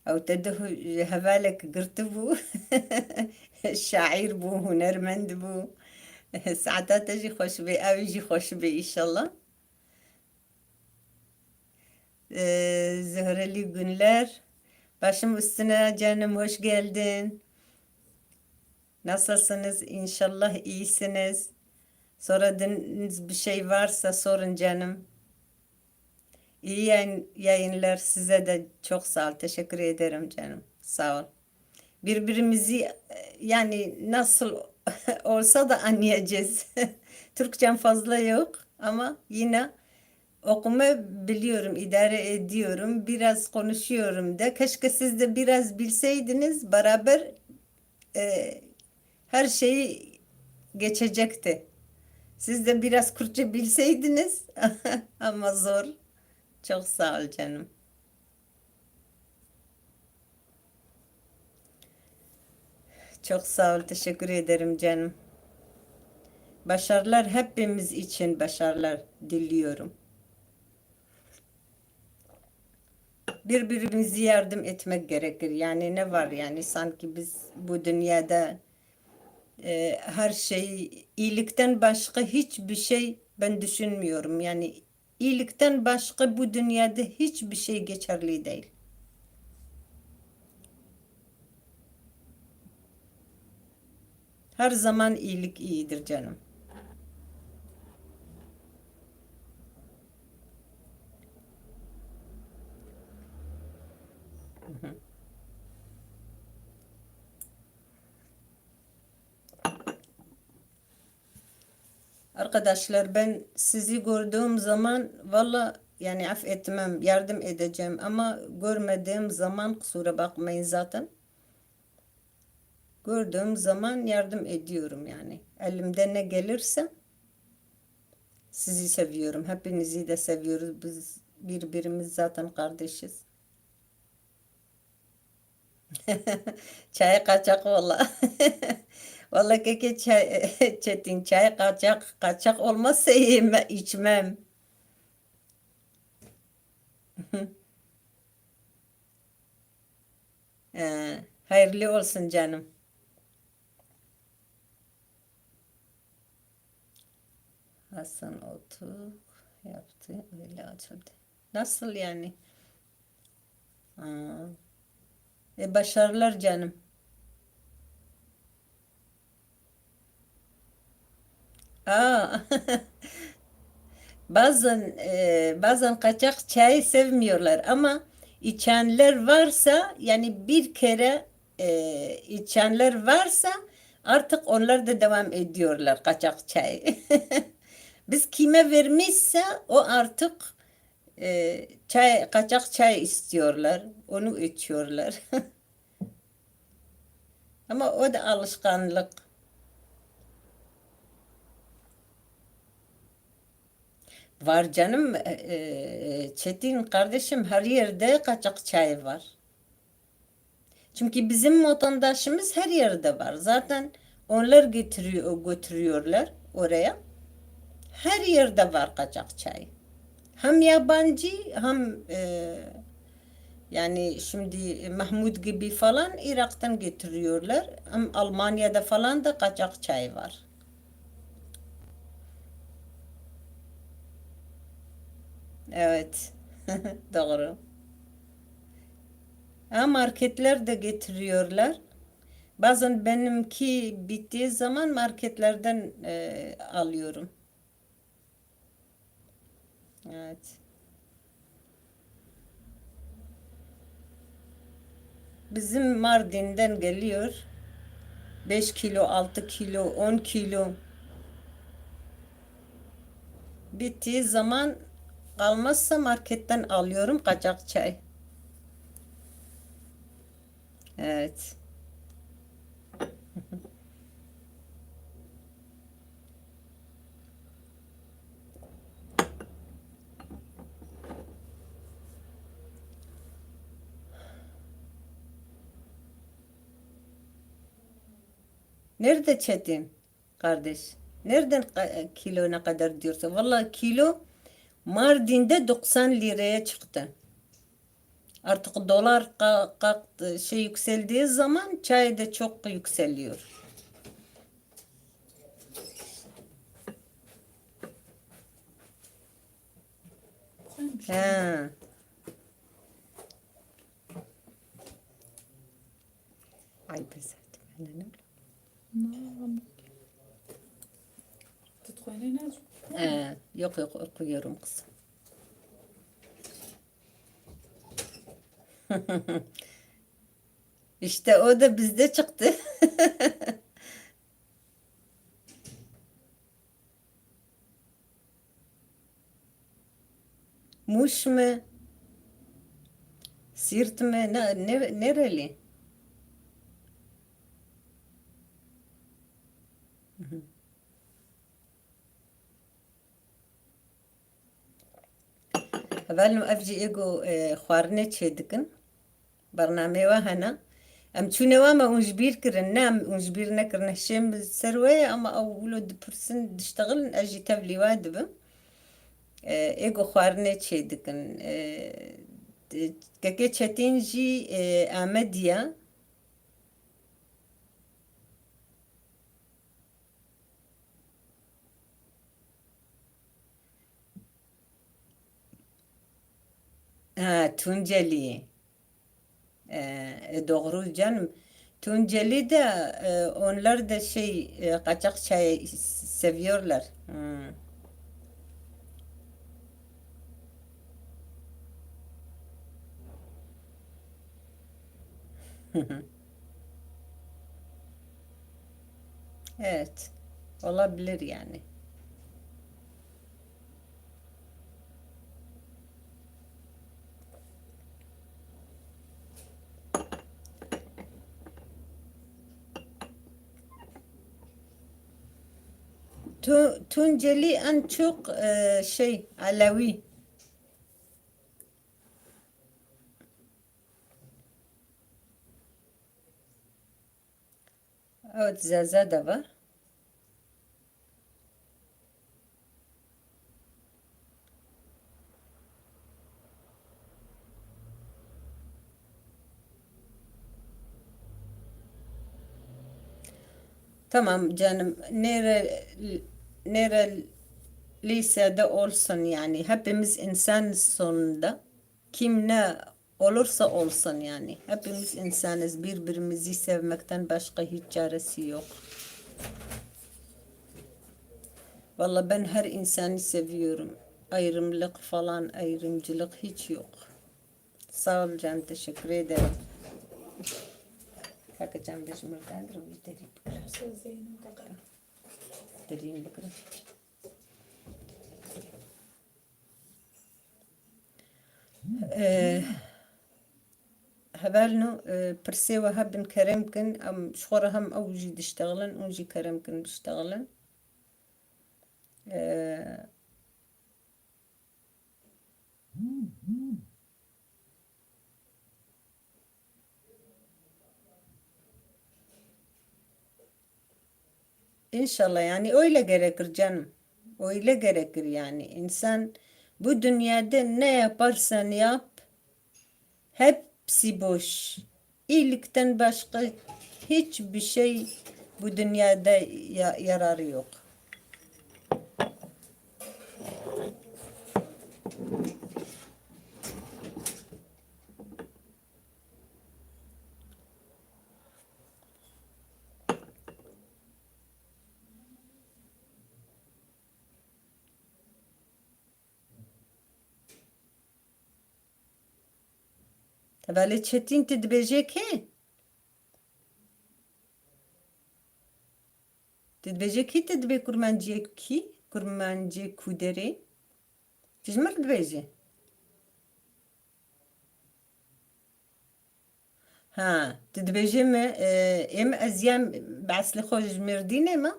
Ew te di hu-, hevalek girtibû. Şaîr bû, hunermend bû. Saeta te jî xweş bê, ew jî xweş bê înşallah. E, Zühreli Günler. Başım üstüne canım, hoş geldin. Nasılsınız? İnşallah iyisiniz. Soracağınız bir şey varsa sorun canım. İyi yayın-, yayınlar size de, çok sağ ol. Teşekkür ederim canım. Sağ ol. Birbirimizi, e, yani nasıl olsa da anlayacağız. Türkçem fazla yok ama yine okuma biliyorum, idare ediyorum. Biraz konuşuyorum da. Keşke siz de biraz bilseydiniz, beraber, e, her şeyi geçecekti. Siz de biraz Kürtçe bilseydiniz, ama zor. Çok sağ ol canım. Çok sağ ol, teşekkür ederim canım. Başarılar, hepimiz için başarılar diliyorum. Birbirimizi yardım etmek gerekir. Yani ne var yani, sanki biz bu dünyada, e, her şey, iyilikten başka hiçbir şey ben düşünmüyorum. Yani iyilikten başka bu dünyada hiçbir şey geçerli değil. Her zaman iyilik iyidir canım. Arkadaşlar, ben sizi gördüğüm zaman valla yani affetmem, yardım edeceğim ama görmediğim zaman kusura bakmayın zaten. Gördüğüm zaman yardım ediyorum yani. Elimde ne gelirse sizi seviyorum. Hepinizi de seviyoruz. Biz birbirimiz zaten kardeşiz. Çay kaçak valla. Valla keke çay, Çetin, çay kaçak, kaçak olmazsa yeme, içmem. Ee, hayırlı olsun canım. Hasan Otuk yaptı, öyle açıldı. Nasıl yani? Aa. E, başarılar canım. Aa. Bazen, e, bazen kaçak çay sevmiyorlar ama içenler varsa, yani bir kere, e, içenler varsa artık onlar da devam ediyorlar kaçak çay. Biz kime vermişse o artık, e, çay, kaçak çay istiyorlar, onu içiyorlar. Ama o da alışkanlık. Var canım, e, e, Çetin kardeşim, her yerde kaçak çay var. Çünkü bizim vatandaşımız her yerde var. Zaten onlar getiriyor, götürüyorlar oraya. Her yerde var kaçak çay. Hem yabancı hem, e, yani şimdi Mahmut gibi falan Irak'tan getiriyorlar. Hem Almanya'da falan da kaçak çay var. Evet. Doğru. Ha, marketler de getiriyorlar. Bazen benimki bittiği zaman marketlerden, e, alıyorum. Evet. Bizim Mardin'den geliyor. Beş kilo, altı kilo, on kilo. Bittiği zaman kalmazsa marketten alıyorum kaçak çay. Evet. Nerede Çetin kardeş? Nereden ka-, kilo ne kadar diyorsa? Vallahi kilo Mardin'de doksan liraya çıktı. Artık dolar ka-, kalktı, şey yükseldiği zaman çay da çok yükseliyor. He. Ay, pes ettim. Öyle ne? Ee, yok, yok, okuyorum kızım. İşte o da bizde çıktı. Muş mu? Siirt mi? Ne, ne, nereli? Hı hı. Hevalno ev jî êgo, e, xwarinê çêdikin. Bernameyê we hene. Em çûne we me hûn ji bîr kirin. Ne, em hûn ji bîr nekirin. Hişê min ser we ye, ama ew wilo dipirsin, diştexilin, ez jî tevlî we dibim. E, êgo xwarinê çêdikin. E, kekê Çetîn jî, e, Amedî ye. Ha, Tunceli. E, e, doğru canım. Tunceli de, e, onlar da şey, e, kaçak çay seviyorlar. Hmm. Evet. Olabilir yani. Tu-, Tunceli en çok, e, şey, Alevi. Evet, Zaza da var. Tamam canım, nere-, nereliyse de olsun yani, hepimiz insanız sonunda. Kim ne olursa olsun yani. Hepimiz insanız. Birbirimizi sevmekten başka hiç çaresi yok. Vallahi ben her insanı seviyorum. Ayrımlık falan, ayrımcılık hiç yok. Sağ ol canım, teşekkür ederim. Kaka can bejmurdandir, o derî bikira. Derîn bikira. Ee, hevalno, e, pirsê we hebin kerem kin, em ji xwe re hem ew jî diştexilin, hûn jî kerem kin biştexilin. Ee, İnşallah, yani öyle gerekir canım. Öyle gerekir yani. İnsan bu dünyada ne yaparsan yap, hepsi boş. İyilikten başka hiçbir şey bu dünyada ya-, yararı yok. Hevalê Çetîn, tu dibêjê kê? Tu dibêjê kî, tu dibê kurmanciyê kî? Kurmanciyê ku derê? Tu ji min re dibêjî? Ha, tu dibêjê me, e, ê me ez ya bi eslê xwe ji Mêrdînê me.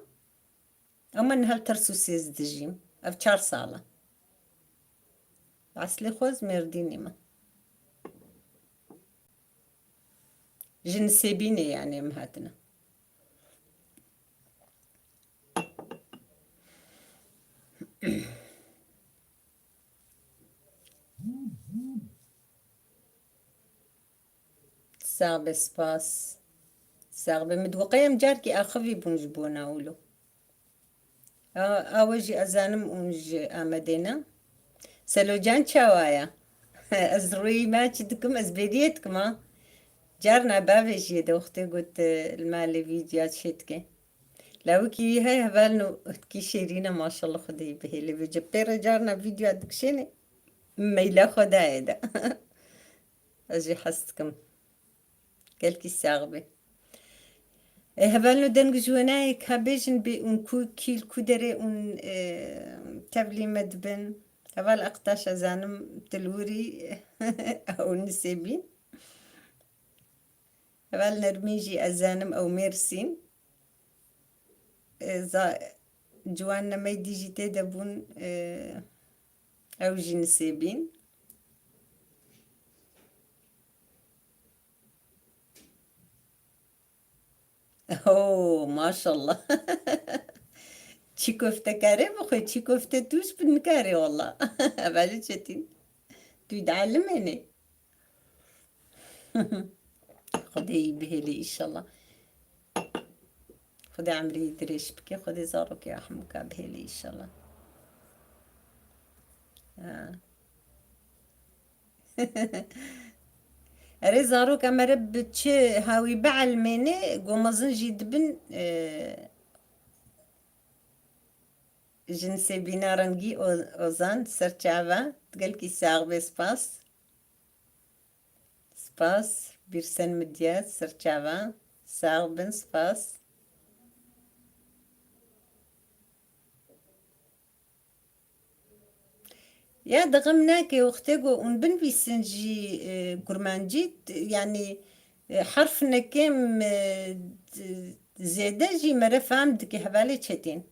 Ama niha li Tersûsê ez dijîm. Ev çar sal e. Eslê xwe ez Mêrdînê me. Ji Nisêbînê, yanî, em hatine. Sax be, spas. Sax be. Min digot qey em carkî axivî bûn ji bona wilo. A, a we jî ez zanim hûn ji Amedê ne. Selocan çawa ye? Ez rûyî me çi dikim, ez bêriyê dikim ha. Carna bavê jî yê de wextê got, e, li malê vîdya çê dike. La wekî wî heye hevalno, hitkî şêrîn e, maşallah, Xwedê wî bihêle. Vê cepê re carna vîdya dikişêne, meyla xwe dayê de. Ez jî hez dikim. Gelkî sax be. E, hevalno, deng ji we nayê, ka bêjin bê ûn ku, kî li ku derê ûn, e, tevlî me dibin. Heval Aktaş, ez zanim tu li wirî û Nisêbîn. Heval Nermîn jî ez zanim ew Mêrsîn. E, za-, ciwan nemey dî jî tê de bûn, e, ew jî Nisêbîn. Oo, maşallah. Çî köfte kare bixwe, çî köfte tûş bi nikare walla. Hevalê Çetîn. Tu dialimênê. Xwedê yî bihêlê înşallah. Xwedê emrê yî dirêj bike, Xwedê zarokê Ahmûka bihêlê înşallah. Ha. Erê, zaroka mere bi çi hawî bielmêne, go mezin jî dibin, e, ji Nisêbîna Rengî O-, Ozan, ser çava, gelkî sax be, spas. Spas, Bîrsen Midyat, ser çava, sax bin, spas. Ya, dixim nake, wextê ku hûn binivîsin jî, e, kurmancî, t-, yanî, e, herf nekêm, e, t-, zêde jî mere fam dike, hevalê Çetîn.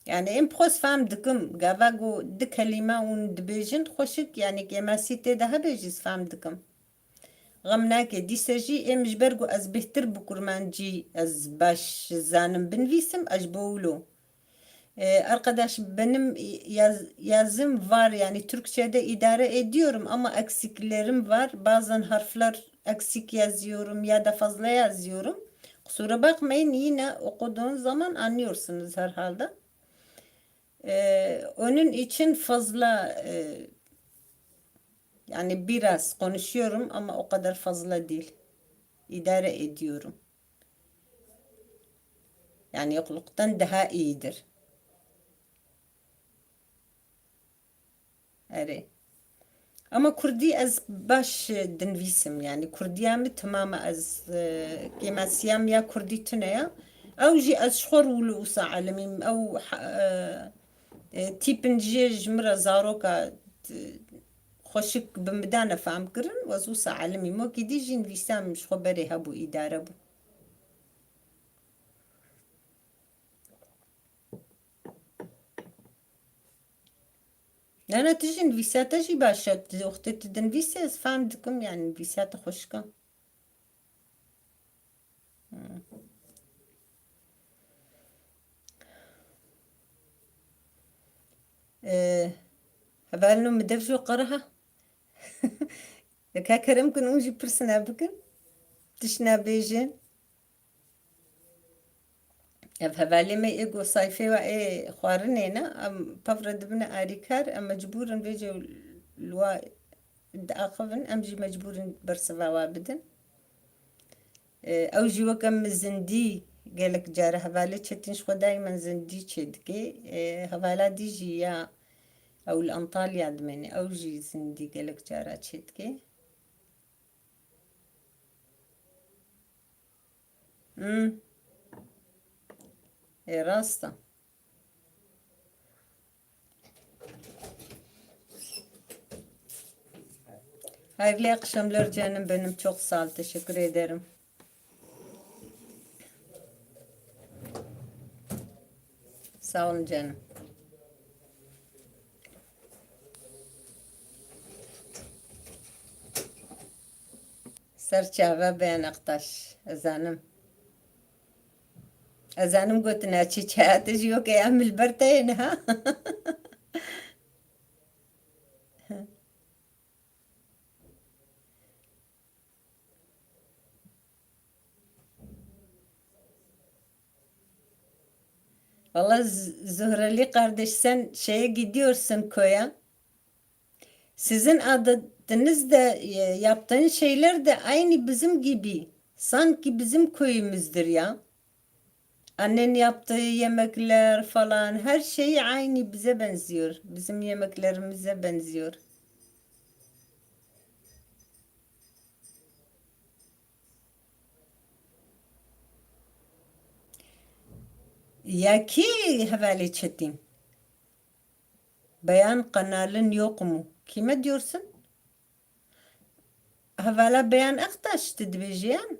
Yanî, em xwe fam dikim, gava ku du kelîme hûn dibêjin xweşik, yanî, kêmasî tê de hebe jî fam dikim. Xem nake. Dîse jî êm ji ber ku ez bêhtir bi kurmancî ez baş zanim binivîsim, ez ji bo wilo. Ee, arkadaş, benim yaz-, yazım var, yani Türkçe'de idare ediyorum ama eksiklerim var. Bazen harfler eksik yazıyorum ya da fazla yazıyorum. Kusura bakmayın, yine okuduğun zaman anlıyorsunuz herhalde. Ee, onun için fazla, e, Yani biraz konuşuyorum ama o kadar fazla değil. İdare ediyorum. Yani yokluktan daha iyidir. Erê. Ama kurdî ez baş dinivîsim. Yani kurdiya min temam e, ez, e, kêmasiya min ya kurdî tune ye. Ew jî ez ji xwe rû li wisa elimîm. Ew ha-, e, E, tîpin jê ji min re zaroka, e, xweşik bi min de nefam kirin, ez wisa elimîm. Wekî dî jî nivîsam ji xwe berê hebû, îdare bû. Ne, ne, tu jî nivîsa te jî baş e. Tu, wextê tu dinivîsî ez fam dikim, yani nivîsa te xweşik e. Hmm. Ee, hevalno min dev jo qere ha. Ka kerem kin û jî pirsina bikin. Tişna bêjin. Ev hevalê me ê go sayfê wa ê xwarinê ne, em pevre dibine arîkar, em mecbûr in vêce li wa diaxivin, em jî mecbûr in bersiva wa bidin. E, ew jî weke min zindî gelek cara, hevalê Çetîn ji xwe dayîmen zindî çêdike. E, hevala dî jî ya ew li Antalya dimêne, ew jî zindî gelek cara çêdike. Hmm. E, rast e. Hayırlı akşamlar canım benim. Çok sağ ol. Teşekkür ederim. Sağ olun canım. Ser çava Beyan Aktaş. Ez zanim. Ez zanim gotina çi çaya te jî yok ya, em li ber te yê niha. Valla Z-, Zuhreli kardeş, sen şeye gidiyorsun köye. Sizin adetiniz de, e, yaptığın şeyler de aynı bizim gibi. Sanki bizim köyümüzdür ya. Annen yaptığı yemekler falan, her şeyi aynı bize benziyor. Bizim yemeklerimize benziyor. Ya kî hevalê Çetin? Beyan kanalın yok mu? Kime diyorsun? Hevala Beyan Aktaş tu dibêjî yan?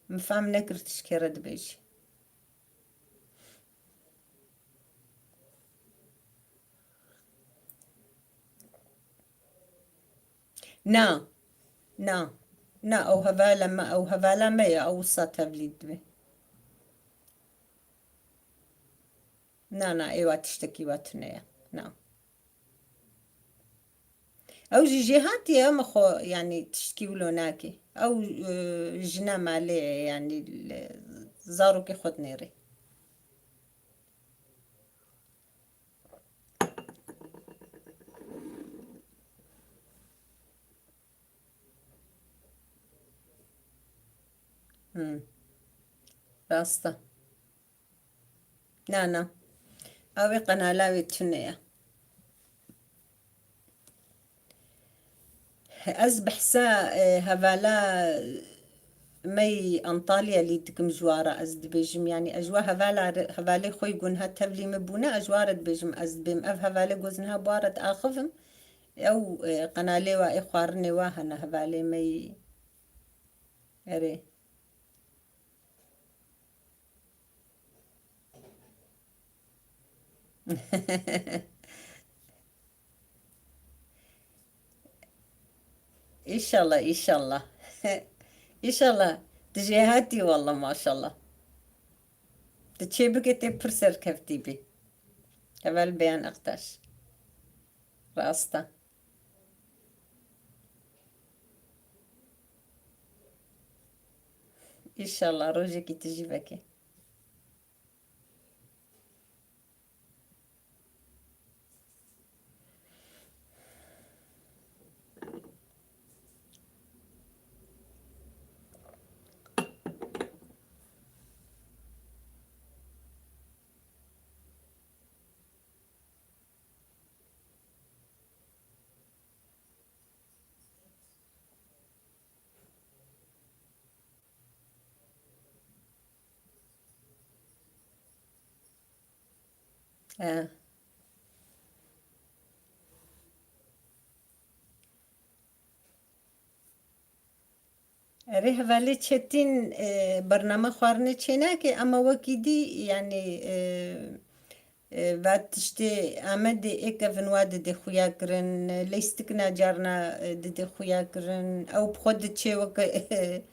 Min fam nekir tu ji kê re dibêjî. Na. Na. Na, ew hevala me, ew hevala me ye, ew wisa tevlî dibe. Na, na, êwa tiştekî wa tune ye. Na. Ew jî jêhatî ye, me xwe, yanî tiştkî wilo nake. Ew, e, jina malê ye, yanî li zarokê xwe dinêrê. Hmm. Rast e. Na, na. Ew ê qenala wê tune ye. Ez behsa, e, hevala me yî Antalya lî dikim ji wa re, ez dibêjim, yanî ez ji wa hevala re, hevalê xwe yî ku niha tevlî min bûne, ez ji wa re dibêjim, ez dibêm ev hevalê ku ez niha bi wa re diaxivim, ew, e, qenalê wa ê xwarinê wa hene, hevalê me yî. Erê. Înşallah, înşallah. Înşallah. Tu jêhatî walla maşallah. Tu çêbike tê pir serkeftî bî. Heval Beyan Aktaş. Rast e. Înşallah rojekî tu jî veke. E. Erê, hevalê Çetîn, e, bername xwarinê çênake, ama wekî dî, yanî, e, e, va tiştê Amedê ê kevin wa didê xuya kirin, lêstikna carna, e, didê xuya kirin, ew bi xwe diçê weke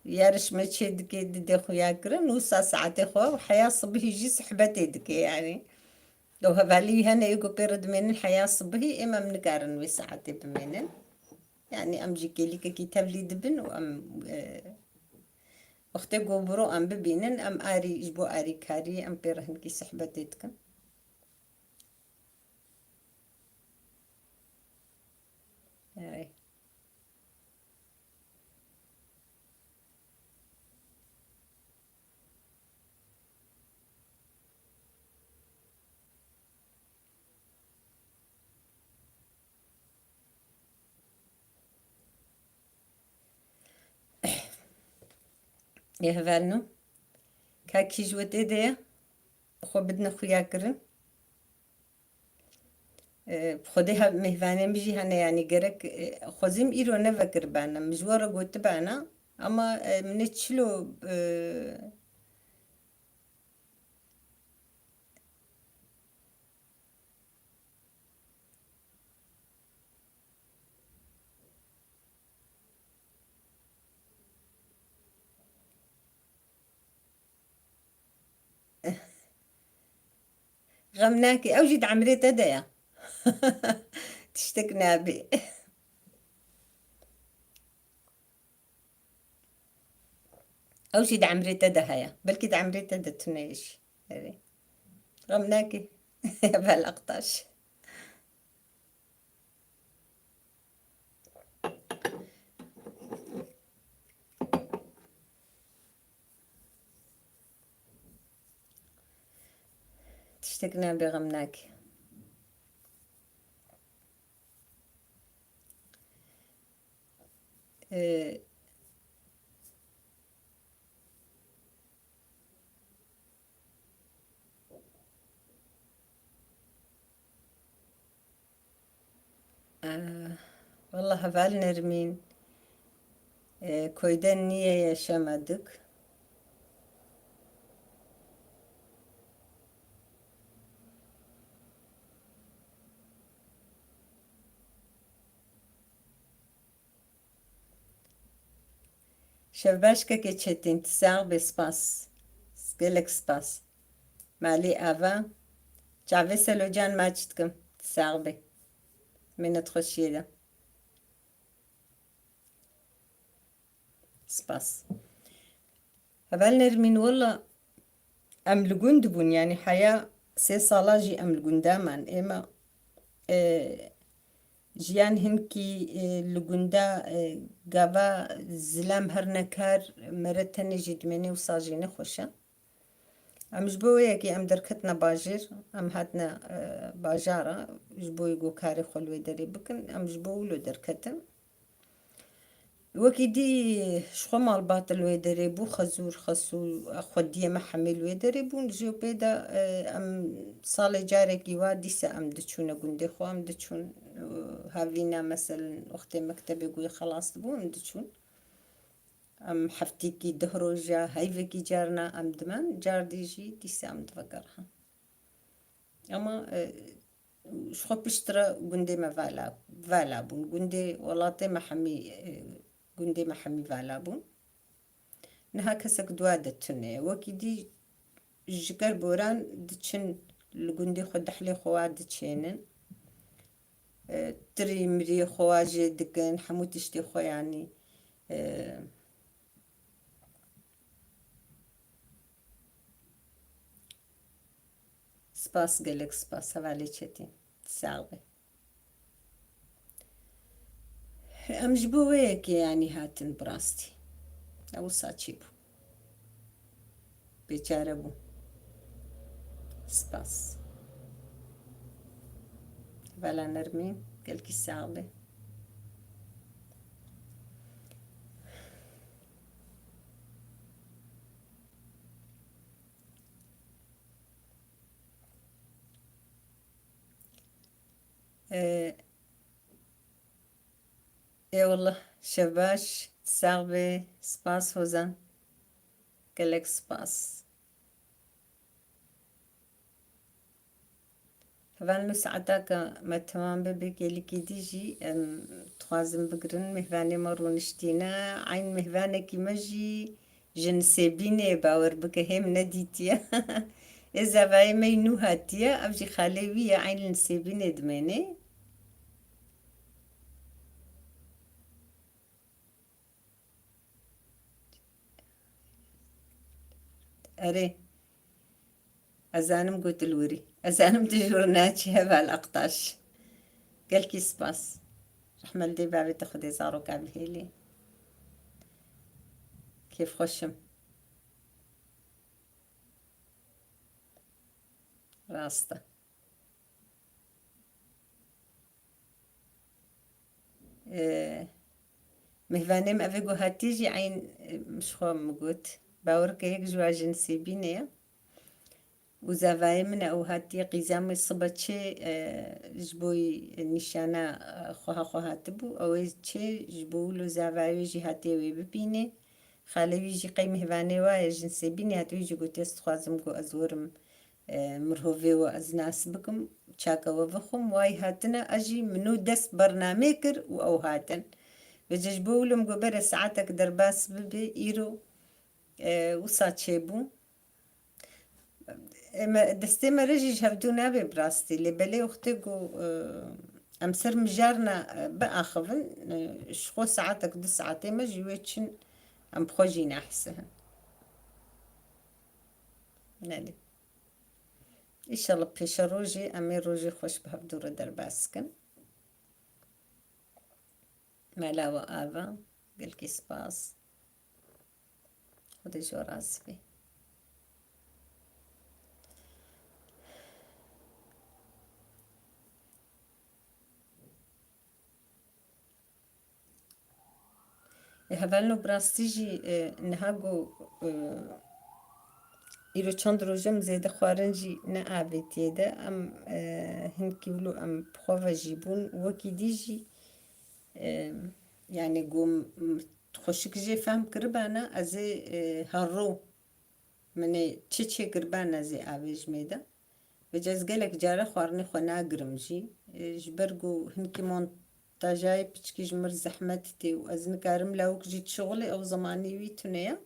yarişme çê dike, didê xuya kirin, wisa saetê xwe û heya sibihî jî sohbetê dike, yanî. Ew hevalî hene ê ku pê re dimênin heya sibihî, êm em nikarin wê saetê bimênin. Yanî em jî kêlîkekî tevlî dibin û em, e, wextê ku biro em bibînin, em arî, ji bo arîkariyê em pê re hinkî sohbetê dikin. Erê. Ê hevalno. Ka kî ji we tê de ye, xwe bidine xuya kirin. E, Xwedê hev-, mêhvanên min jî hene, yanî gerek, e, xwezîm îro nevekiribana. Min ji we re gotibana, ama, e, min ê çilo, e, Xem nake, ew jî di emrê te de ye. Tiştek nabê. Ew jî di emrê te de heye. Belkî di emrê te de tune ye jî. Erê. Xem nake. Bel Aktaş. Tiştek nebe, xem nake. Ee, Ee, Walla heval Nermîn, ee, köyde niye yaşamadık? Şevbaş kekê Çetîn, tu sax bê, spas. Gelek spas. Malê ava. Çavê Selocan maç dikim. Tu sax bê. Minet xweşiyê de. Spas. Heval Nermîn, wela em li gund bûn, yanî heya sê sala jî em li gunda man. Êma, e, jiyan hinkî, e, li gunda, e, gava zilam her nekar, mere tenê jî dimênê, wisa jî nexweş e. Em ji bo wê yekê em derketine bajêr, em hatine, e, bajara, ji bo ku karê xwe li wê derê bikin, em ji bo wilo derketin. Wekî dî ji xwe malbat li wê derê bû, xezûr, xesû, xwediyê me hemî li wê derê bûn. Ji pê de, e, em salê carekî wa dîse em diçûne gundê xwe, em diçûn, e, havîna, meselen, wextê mektebê ku yê xelas dibû, em diçûn. Em heftîkî, deh roja, heyvekî carna em dimen, car dî jî dîse em divegerihin. Ama, e, ji xwe piştre gundê me vala, vala bûn. Gundê welatê me hemî, e, gundê me hemî vala bûn. Niha kesek dua de tune ye. Wekî dî ji ker boran diçin li gundê xwe, dehlê xwe wa diçênin. E, tirî mirî xwe wa jê dikin, hemû tiştê xwe, yanî, e, Spas, gelek spas, hevalê Çetîn. Sax be. Em ji bo wê yekê, yanî, hatin bi rastî. Ew wisa çêbû. Bêçare bû. Spas. Hevala Nermîn, gelkî sax be. Ê, ê wallah, şev baş, sax be, spas Hozan. Gelek spas. Hevalno, saetaka me temam bibe, gelekî dî jî em dixwazin bigirin. Mêhvanê me rûniştîne. Eyn mêhvanekî me jî ji Nisêbînê, bawer bike, hê min nedîtiye. Ê zavayê me yî nû hatiye, ev jî xalê wî ye, eyn li Nisêbînê dimêne. Erê. Ez zanim ku tu li wir î. Ez zanim tu ji wir naçî, heval Aktaş. Gelkî spas. Rehme li dê bavê te, Xwedê zaroka bihêlê. Kêfxweş im. Rast e. Ee, mêhvanê me evê ku hatiye jî eyn, e, ji xwe min got. Bawer ke yek ji wan ji Nisêbînê ye. Û zavayê min e, ew hatiye qîza min sibe çê, e, ji bo nîşana, e, xweha xwe hatibû. Ew ê çê ji bo wilo zavayê wê jî hatiye wê bibînê. Xalê wî jî qey mêvanê wa ye, ji Nisêbînê hatiye, wî jî gotiye, ez dixwazim ku ez werim, e, mirhovê we ez nas bikim, çaka we vexwim. Wayî hatine, ez jî min û dest bernamê kir û ew hatin. Vêca ji bo wilo min got bere saetek derbas bibe, îro, e, wisa çêbû. Ê me, destê me re jî ji hevdû nabe bi rastî. Lê belê wextê ku, e, em ser mijarna, e, biaxivin, e, ji xwe saetek du saetê me ji wê çin, em bi xwe jî nahisihin. Nelê. Înşallah pêşerojê em ê rojê xweş bi hevdû re derbas bikin. Mela we ava, gelkî spas. Xwedê ji we razî be. Ê, hevalno, bi rastî jî, e, niha got, e, îro çend roj e min zêde xwarin jî ne avêtiye de. Em, e, hinkî wilo em bi xwe ve jî bûn. Wekî dî jî, e, yanî got, m-, xweşik jê fehm kiribana, ez ê, e, her ro min ê çi çêkiribana ez ê avêjimê de. Vêca ez gelek care xwarinê xwe nagirim jî. E, ji ber ku hinkî montajayê piçkî ji mir zehmet tê û ez nikarim lawik jî dişixulê, ew zemanî wî tune ye.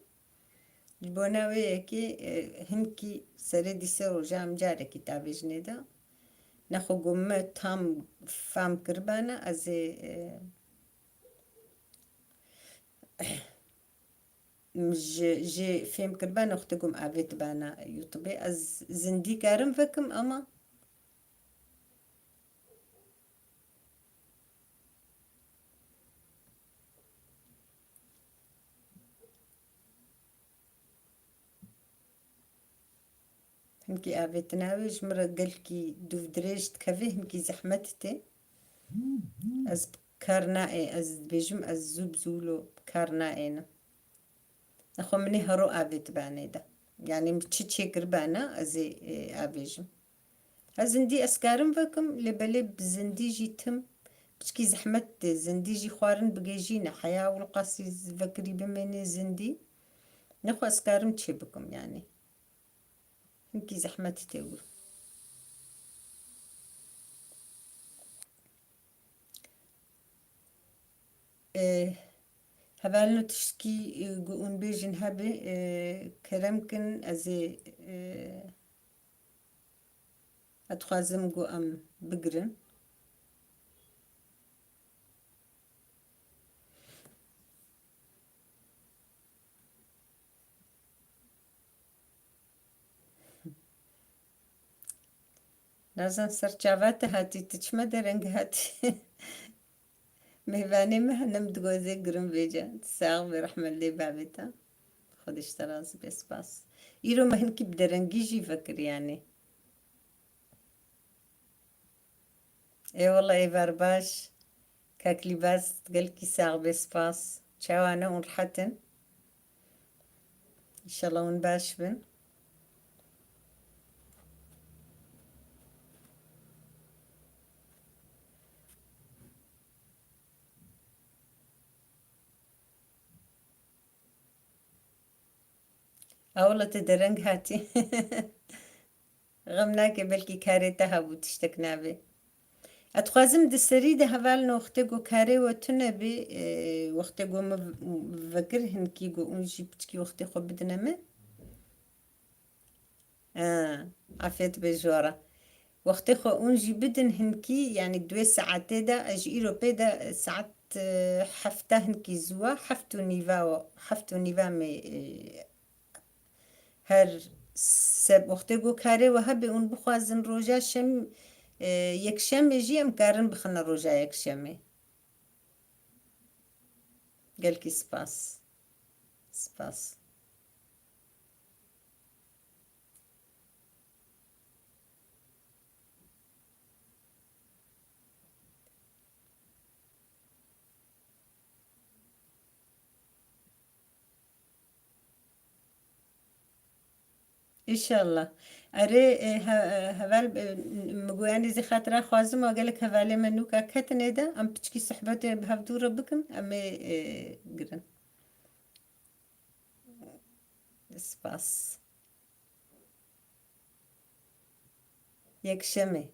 Ji bona wê yekê, e, hinkî serê dîsê roja em carekî davêjinê de. Nexwe ku me tam fam kiribana, ez ê, e, ji, jê fêm kiribana wextê ku em avêtibana YouTubeê. Ez zindî karim vekim, ama hinkî avêtina wê ji min re gelkî dûvdirêj dikeve, hinkî zehmet tê. Ez bi kar naê, ez dibêjim, ez zû bi zû wilo bi kar naênim. Nexwe min ê hero avêtibanê de. Yanî min çi çêkiribana, ez ê, e, avêjim. Ez zindî ez karim vekim, lê belê bi zindî jî tim piçkî zehmet tê. Zindî jî xwarin bigêjîne. Heya wilqasî vekirî bimênê zindî. Nexwe ez karim çê bikim yanî. Hinkî zehmet tê wir. E, hevalno, tiştkî, e, ku hûn bêjin hebe, e, kerem kin, ez ê, e, ez dixwazim ku em bigirin. Nazan, ser çava te hatî, tu çima dereng hatî? Mêvanê me henem digozê girin vêce. Sax be, rehmet lê bavê te. Xwedê ji te razî be, spas. Îro me hinkî bi derengî jî vekir yanî. Ê wele, êvar baş. Kak Lîbas, gelkî sax be, spas. Çawa ne, hûn rehet in? Înşallah hûn baş bin. Ewla te dereng hatî. Xem nake, belkî karê te hebû, tiştek nabê. Ez dixwazim di serî de hevalno wextê ku karê we tune bê, e, wextê ku min vekir hinkî ku hûn jî piçkî wextê xwe bidine min. Ha, afiyet be ji we re. Wextê xwe hûn jî bidin hinkî, yanî duê saetê de, ez ji îro pê de saet, e, hefta hinkî zû e, heft û nîva we, heft û nîva me, e, her seb-, wextê ku karê we hebe hûn bixwazin roja şem-, e, yekşemê jî em karin bixine roja yekşemê. Gelkî spas. Spas. Înşallah. Erê, e, he-, e, heval, e, min got, yanî zî xatira xwazim, a gelek hevalê me nûka ketinê de, em piçkî sohbetê bi hevdû re bikin, em ê, e, girin. Spas. Yekşemê.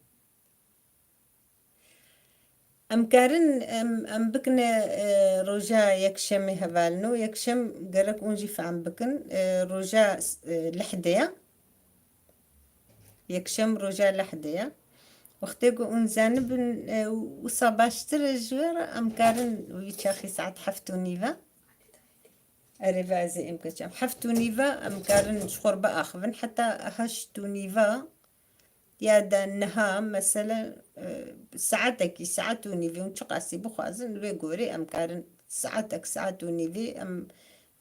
Em karin, em, em bikine, e, roja yekşemê hevalino. Yekşem gerek hûn jî fehm bikin. E, roja, e, lehdê ye. Yekşem roja lehdê ye. Wextê ku hûn zanibin, e, wisa baştir e ji we re, em karin wî çaxî saet heft û nîve. Erê, ve ez ê em keçem. Heft û nîve em karin ji xwe re biaxivin. Heta heşt û nîve ya da niha, mesele, e, saetekî, saet û nîvê hûn çiqasî bixwazin, li wê gorê em karin saetek, saet û nîvê em,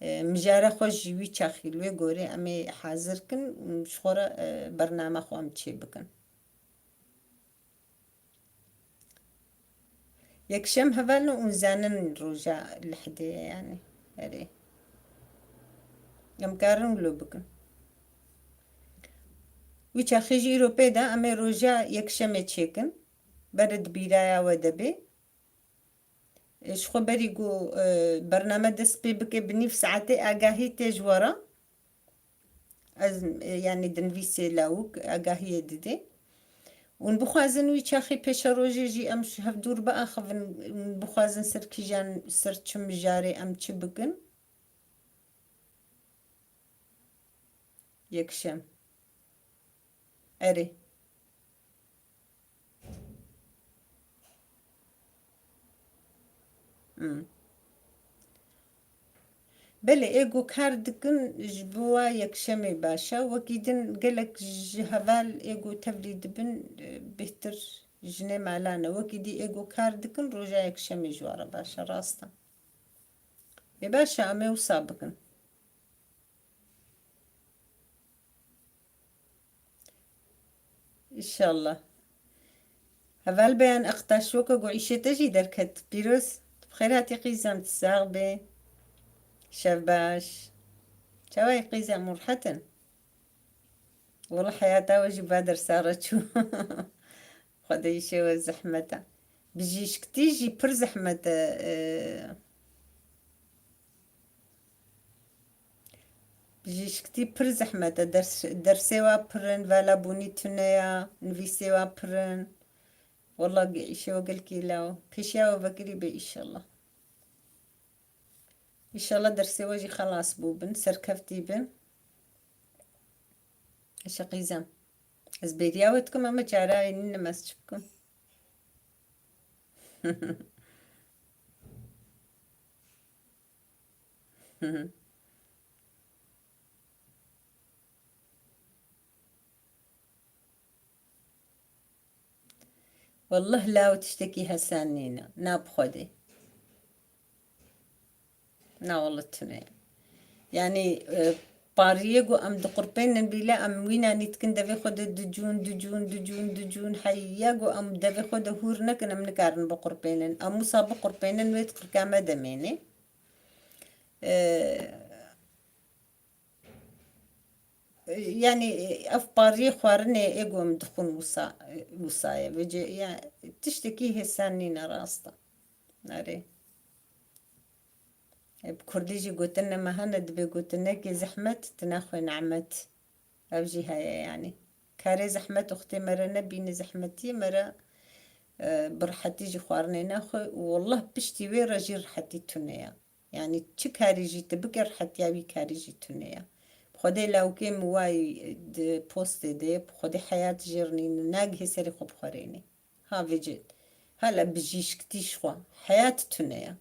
e, mijara xwe ji wî çaxî li wê gorê em ê hazir kin, ji xwe re, e, bername xwe em çê bikin. Yekşem hevalno hûn zanin roja lehdê ye, yanî. Erê. Em karin wilo bikin. Wî çaxê jî îro pê de em ê roja yekşemê çêkin. Berê di bîraya we de bê. E, ji xwe berî ku, e, bername dest pê bike, bi nîv saetê agahî tê ji we re. Ez, e, yanî dinivîsê lawik agahiyê didê. Hûn bixwazin wî çaxî pêşerojê jî em ji hevdû re biaxivin, hûn bixwazin ser kîjan, ser çi mijarê em çi bikin? Yekşem. Erê. Hmm. Belê, ê ku kar dikin ji bo wa yekşemê baş e. Wekî din gelek ji heval ê ku tevlî dibin, e, bêhtir jinê mala ne. Wekî dî ê ku kar dikin roja yekşemê ji wa re baş e, rast e. Ê baş e, em ê wisa bikin. Înşallah. Heval Beyan Aktaş, weke ku îşê te jî derket. Pîroz, tu bi xêr hatî qîzem, tu sax bê. Şev baş. Çawa yî qîzem, hûn rehet in? Wela heyata we jî ba dersa re çû. Xwedê îşê we zehmet e. Bijîşktî jî pir zehmet e. E, bijîşktî pir zehmet e. Ders, dersê wa pir in, valabûnî tune ya, nivîsê wa pir in. Wela ge-, îşê we gelkî law. Pêşiya we vekirî bê, înşallah. Înşallah dersê we jî xelas bûbin, serkeftî bin. Eşe qîzem. Ez bêriya we dikim, ama çareyê nîne, ez çi bikim? Wallah law tiştekî hesen nîne. Na bi Xwedê. Na wallah tune ye. Yanî, e, pariyê ku em diqurpênin bîle, em wîna nî dikin devê xwe de dicûn, dicûn, dicûn, dicûn. Heya ku em devê xwe de hûr nekin, em nikarin biqurpênin. Em wisa biqurpênin, wê di qirka me de mênê. E, Yanî, ev pariyê xwarinê ê ku em dixwin wisa, wisa ye. Vêce, ya, tiştekî hêsan nîne, rast e. Erê. E, bi kurdî jî gotin nema hene, dibê gotinekê zehmet, tu naxwê nimet. Ev jî heye yanî. Karê zehmet wextê me re nebîne, zehmetiyê me re, e, bi rihetî jî xwarinê naxwe û wallah piştî wê re jî rihetî tune ye. Yanî çi karî jî tu bike, rihetiya wî karî jî tune ye. Bi Xwedê lawikê min wayî di postê de ye, bi Xwedê heyat jêr nîne, nagihê serê xwe bixwerênê. Ha vêce, hala bijîşktî ji xwe. Heyat tune ye.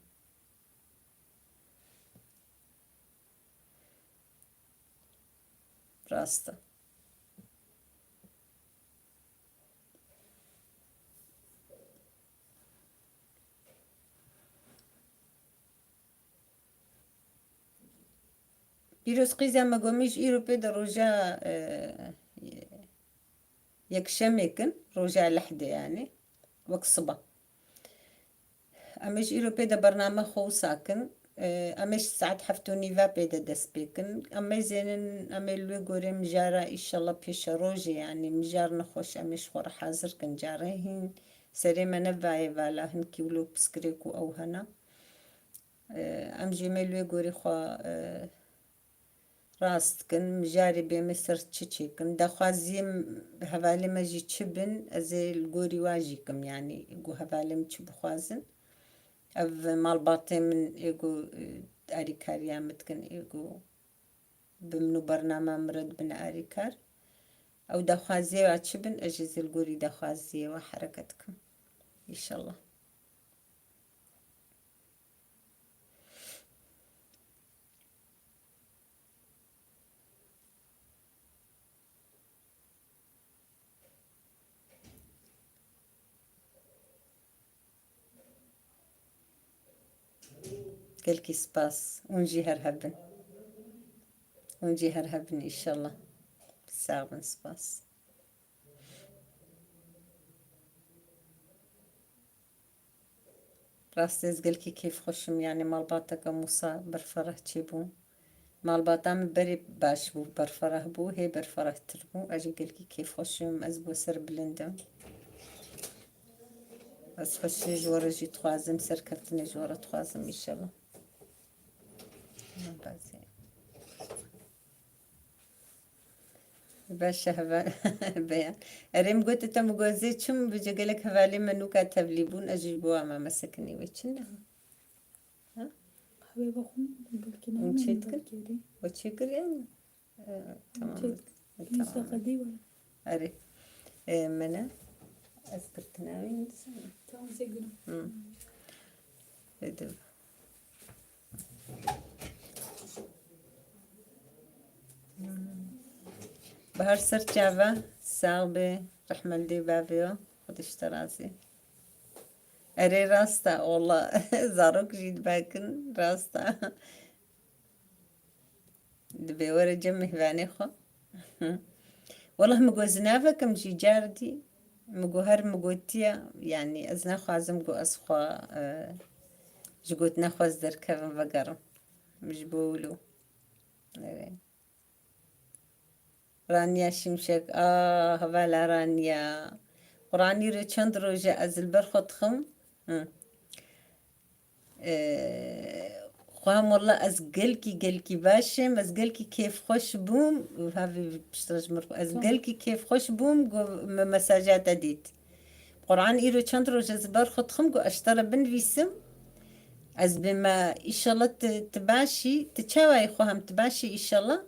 Rast e. Pîroz qîza me gomî ji îro pê de roja, e, yekşemê kin, roja lehdê yanî, wek siba. Em ê ji îro pê de bername xwe wisa kin. E, em ê ji saet heft û nîve pê de dest pê kin. Em ê zênin, em ê li wê gorê mijara, îşallah pêşerojê, yanî mijar nexweş, em ê ji xwe re hazir kin. Carê hîn serê me nevayê vala, hinkî wilo piskirêk û ew hene. E, em jî me li wê gorê xwe, e, rast kin, mijarê bê me ser çi çêkin. Daxwaziyê hevalê me jî çi bin, ez ê li gorî wa jî kim, yanî ku hevalê min çi bixwazin. Ev malbatê min ê ku, e, alîkariya min dikin, ê ku bi min û bernama min re dibin alîkar. Ew daxwaziyê wa çi bin, ez jî zê li gorî daxwaziyê wa hereket dikim. Înşallah. Gelkî spas. Hûn jî her hebin. Hûn jî her hebin înşallah. Sax bin, spas. Rastî ez gelkî kêfxweş im, yanî malbateke Mûsa berfereh çêbû. Malbata min berê baş bû, berfereh bû, hê berferehtir bû. Ez jî gelkî kêfxweş im, ez bo ser bilind im. Ez xweşiyê ji we re jî dixwazim, serkeftinê ji we re dixwazim, înşallah. Bazê. Baş e, heva-, beyan. Erê, min gote te, min got zê çim bi cegelek hevalê me nûka tevlî bûn, ez jî bo ama me sekinî wê çi ne? Ha? Hevê vexwin, belkî Hûn namên çêdikin? Belkî erê. We çêkiriye mi? Ee, tamam. Çêk-, Tamam. Însa xedî were. Erê. Ee, mene. Ez girtina wê nizim. Tamam, zê gülüm. Hı. Dedim. Bahar Serçava, sax be, rehmel dê bavê yo, Xwedê ji te razî. Erê, rast e, walla, zarok jî dibekin, rast e. Dibê were cem mêvanê xwe. Weleh min got, zinavekim jî car dî, min got, her min gotiye, yanî ez naxwazim got ez xwe, e, ji gotina xwe ez derkevim, vegerim. Ji bo wilo. Erê. Raniya Şimşek, ah, hevala Raniya. Quranî re çend roj e ez li ber xwe dixim. Hı. Ee, Xwam, walla ez gelkî, gelkî baş im, ez gelkî kêfxweş bûm. Havê piştre ji min re, ez Tamam. gelkî kêfxweş bûm, got, me mesaja te dît. Quran îro çend roj ez ber xwe dixim, got, ez ji te re binivîsim. Ez bê me, îşallah tu, tu baş î, tu çawa yî Xwam, tu baş î îşallah?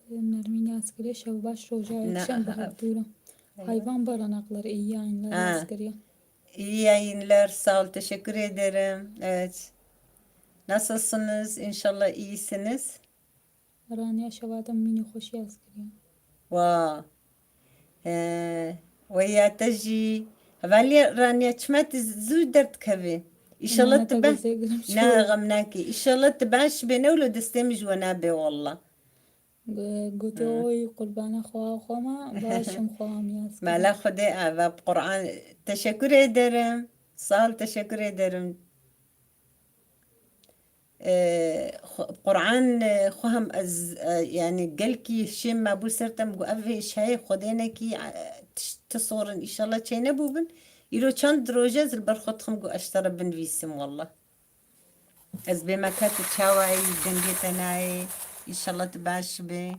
Nermîn Yazgirê, şev baş, roja Na, yekşem ha. Bahar Turan. Eyvah. Hayvan barınakları, iyi yayınlar Ha. Yazgirê. İyi yayınlar, sağ ol, teşekkür ederim. Evet. Nasılsınız? İnşallah iyisiniz. Raniya şevadim mînî xweş Yazgirê. Wa. He, weya te jî. Hevalî Raniya, çima tu zû derdikevî? Îşallah tu be-, ne, xem nakî. Îşallah tu baş bê, ne wilo destê min ji we nabe, wallah. Go-, gote, Hı. Oy, qurbana xwe, xwe ma, baş im, xwe amiyaz. Mala Xwedê ava, bi Quran, teşekkür ederim. Sağ ol, teşekkür ederim. Ee, xwe-, Quran, e, xwe hem ez, e, yanî gelkî şêm mebû ser te, min got, ev hêş heye, Xwedê nekî, e, tişt, ti sorin, îşallah çênebûbin. Îro çend roj e ez li ber xwe dixim, got, ez ji te re binivîsim, wallah. Ez bê me ka tu çawa yî, dengê te nayê, îşallah tu baş bê.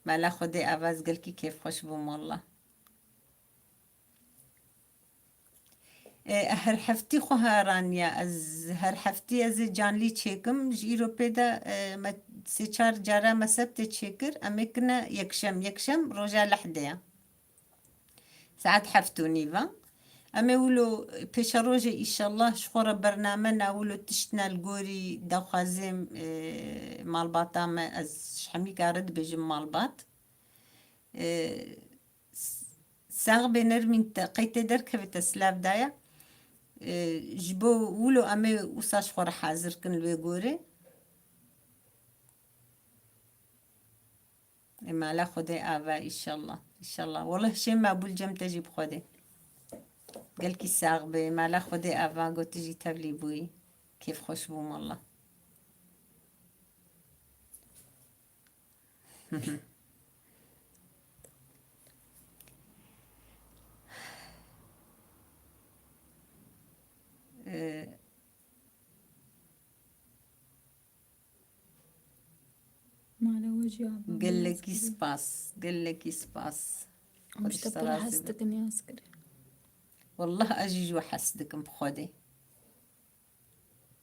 Mala Xwedê ava, ez gelkî kêfxweş bûm, wallah. E, her heftî xwe heraniya. Ez her heftî ez ê canlî çêkim. Ji îro pê de, e, me sê çar cara me sebtê çêkir. Em ê kine yekşem. Yekşem roja lehdê ye. Saet heft û nîv e. Em ê wilo pêşerojê îşallah ji xwe re bername na wilo tişt ne li gorî daxwazê, e, malbata me. Ez ji hemîka re dibêjim malbat. E, S-, Sax bê Nermîn, te qey tê derkevê te silav daye. Ee, ji bo wilo em ê wisa ji xwe re hazir kin li wê gorê. Ê mala Xwedê ava, îşallah. Îşallah. Wallah şêm mebû li cem te jî bi Xwedê. Gelkî sax bê. Mala Xwedê ava, got tu jî tevlî bûyî. Kêfxweş bûm walla. Ee, Mala we jî ava. Gelekî spas, gelekî spas. Em ji te pir hez dikin ya Zikirî. Wallah ez jî ji we hez dikim bi Xwedê.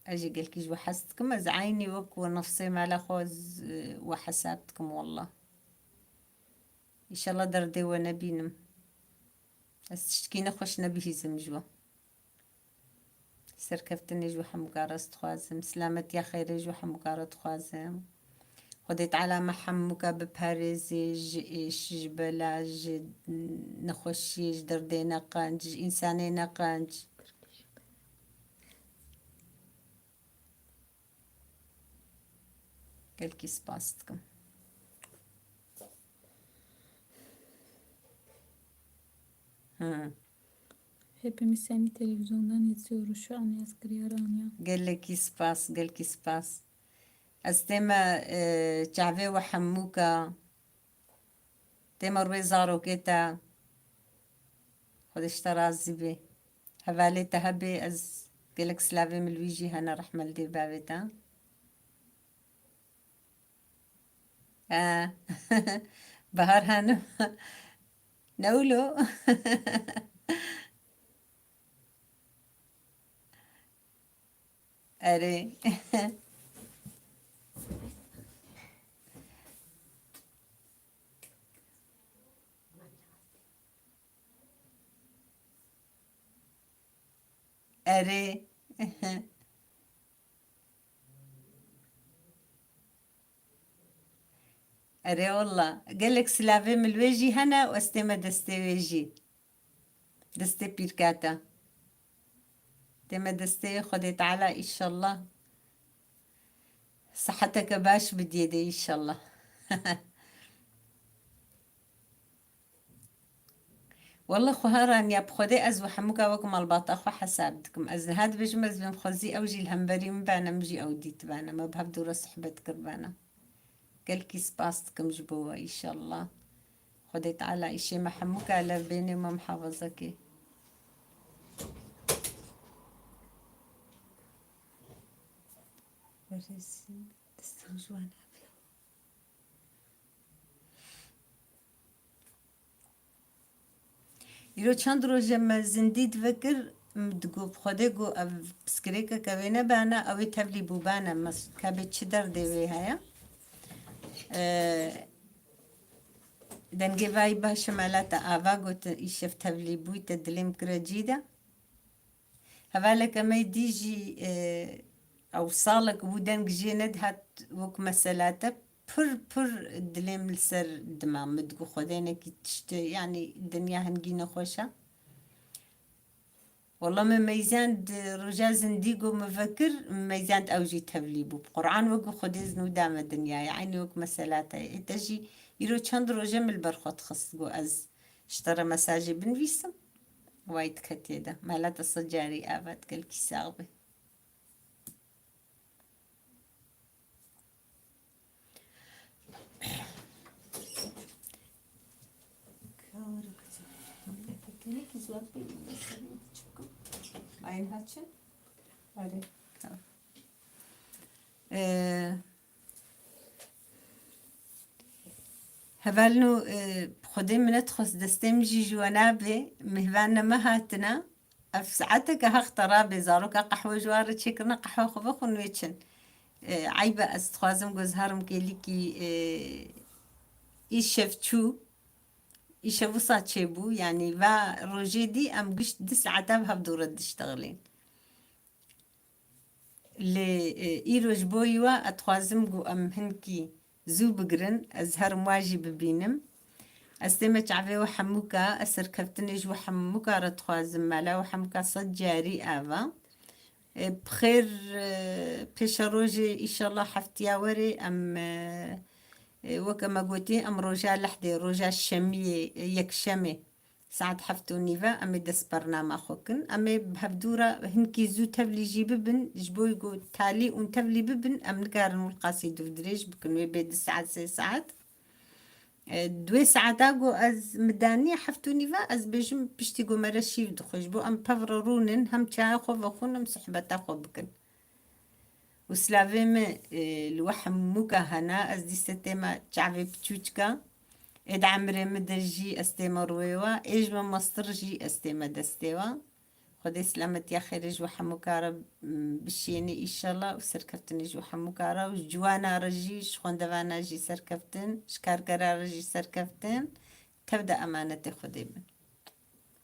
Ez jî gelkî ji we hez dikim. Ez eynî wek we nefsê mala xwe z-, we hesab dikim wallah. Înşallah derdê we nebînim. Ez tiştkî nexweş nebihîzim ji we. Serkeftinê ji we hemûka re dixwazim. Silametiya xêrê ji we hemûka re dixwazim. Xwedê Teala me hemûka biparêzê ji êş, ji bela, ji nexweşiyê, ji derdê neqenc, ji însanê neqenc. Gelkî spas dikim. Hı. Hepimiz seni televizyondan izliyoruz şu an, Yazgir Yaranya. Gelekî spas, gelkî spas. Ez tême, e, çavê we hemûka. Tême rûyê zarokê te. Xwedê ji te razî bê. Hevalê te hebê, ez gelek silavê min li wî jî hene, rehme li dê bavê te. E, Bahar Hanim. Ne wilo? Erê. Erê. Erê walla. Gelek silavê min li wê jî hene û ez tême destê wê jî. Destê pîrka te. Tême destê Xwedê Teala, înşallah. Siheteke baş bidiyê de, înşallah. Walla xwe heraniya bi Xwedê ez we hemûka wek malbata xwe hesab dikim. Ez niha dibêjim ez bêm xwezî ew jî li hemberî min bane, min jî ew dîtibane. Me bi hev dû re sohbet kiribane. Gelkî spas dikim ji bo we, înşallah. Xwedê Teala îşê me hemûka lev bênê me muhafaza kê. Berêzî, destê ji wan hebe. Îro çend roj e me zindî divekir, m-, digo bi Xwedê go ev piskirêkeke wê nebana, ew ê tevlî bûbane, mes-, ka bê çi derdê wê heye. Ee, dengê vayî baş e, mela te ava got, îşev tevlî bûyî te dilê min kire cî de. Hevaleke me dî jî, e, ew salek bû deng jê nedihat wek mesela te, pir, pir dilê min li ser dima, min digot Xwedê nekî tiştê, yanî dinya hingî nexweş e. Wela min meyzand roja zindî got min vekir, min meyzand ew jî tevlî bû. Bi Quran wek got Xwedê zin û da me dinyayê. Eynî wek mesela te ye. Ê te jî îro çend roj e min li ber xwe dixist got ez ji te re mesajê binivîsim. Way diketiye de. Mela te sed carî ava digelkî sax be. Ayın haçı? Hadi. Tamam. Ee, Hevalno, e, Xwedê minet xwest destê min jî ji we nabê, mêhvan ne me hatine. Ev saeteke heq te rabê, zaroka qehwe ji wan re çêkirine, qehwe xwe vexwin wê çin. E, eyb e, ez dixwazim ku ez herim kêlîkî, e, îşev çû, îşev wisa çêbû, yanî va rojê dî em gişt du saeta bi hev dû re diştexilîn. Lê, e, îro ji bo wî wa ez dixwazim ku em hinkî zû bigirin, ez herim wa jî bibînim. Ez tême çavê we hemûka, ez serkeftinê ji we hemûka re dixwazim, mala we hemûka sed carî ava. E, bi xêr, e, pêşerojê, îşallah heftiya werê em, e, e, weke me gotî, em roja lehdê, roja şemiyê, e, yekşemê. Saet heft û nîve em ê dest bernama xwe kin. Em ê bi hevdû re hinkî zû tevlî jî bibin. Ji bo ku talî û tevlî bibin, em nikarin wilqasî dûv dirêj bikin. Wê bê du saet, sê saet. E, duê saeta ku ez mi daniye heft û nîve, ez bêjim piştî ku mere şîv dixwe. Ji bo em pevre rûnin, hem çaya xwe vexwin, hem sohbeta xwe bikin. Û silavê min, e, li we hemûka hene, ez dîse tême çavê piçûçika. Ê di emrê min de jî ez tême rûyê we. Ê ji me mestir jî ez tême destê we. Xwedê silametiya xêrê ji we hemûka re, m, bişênê îşallah û serkeftinê ji we hemûka re û ji ciwana re jî, ji xwendevana jî serkeftin, ji kargera re jî serkeftin. Tev de emanetê Xwedê bin.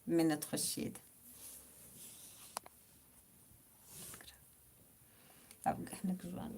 Minet xweşiyê de. Ev gehnek ji wan.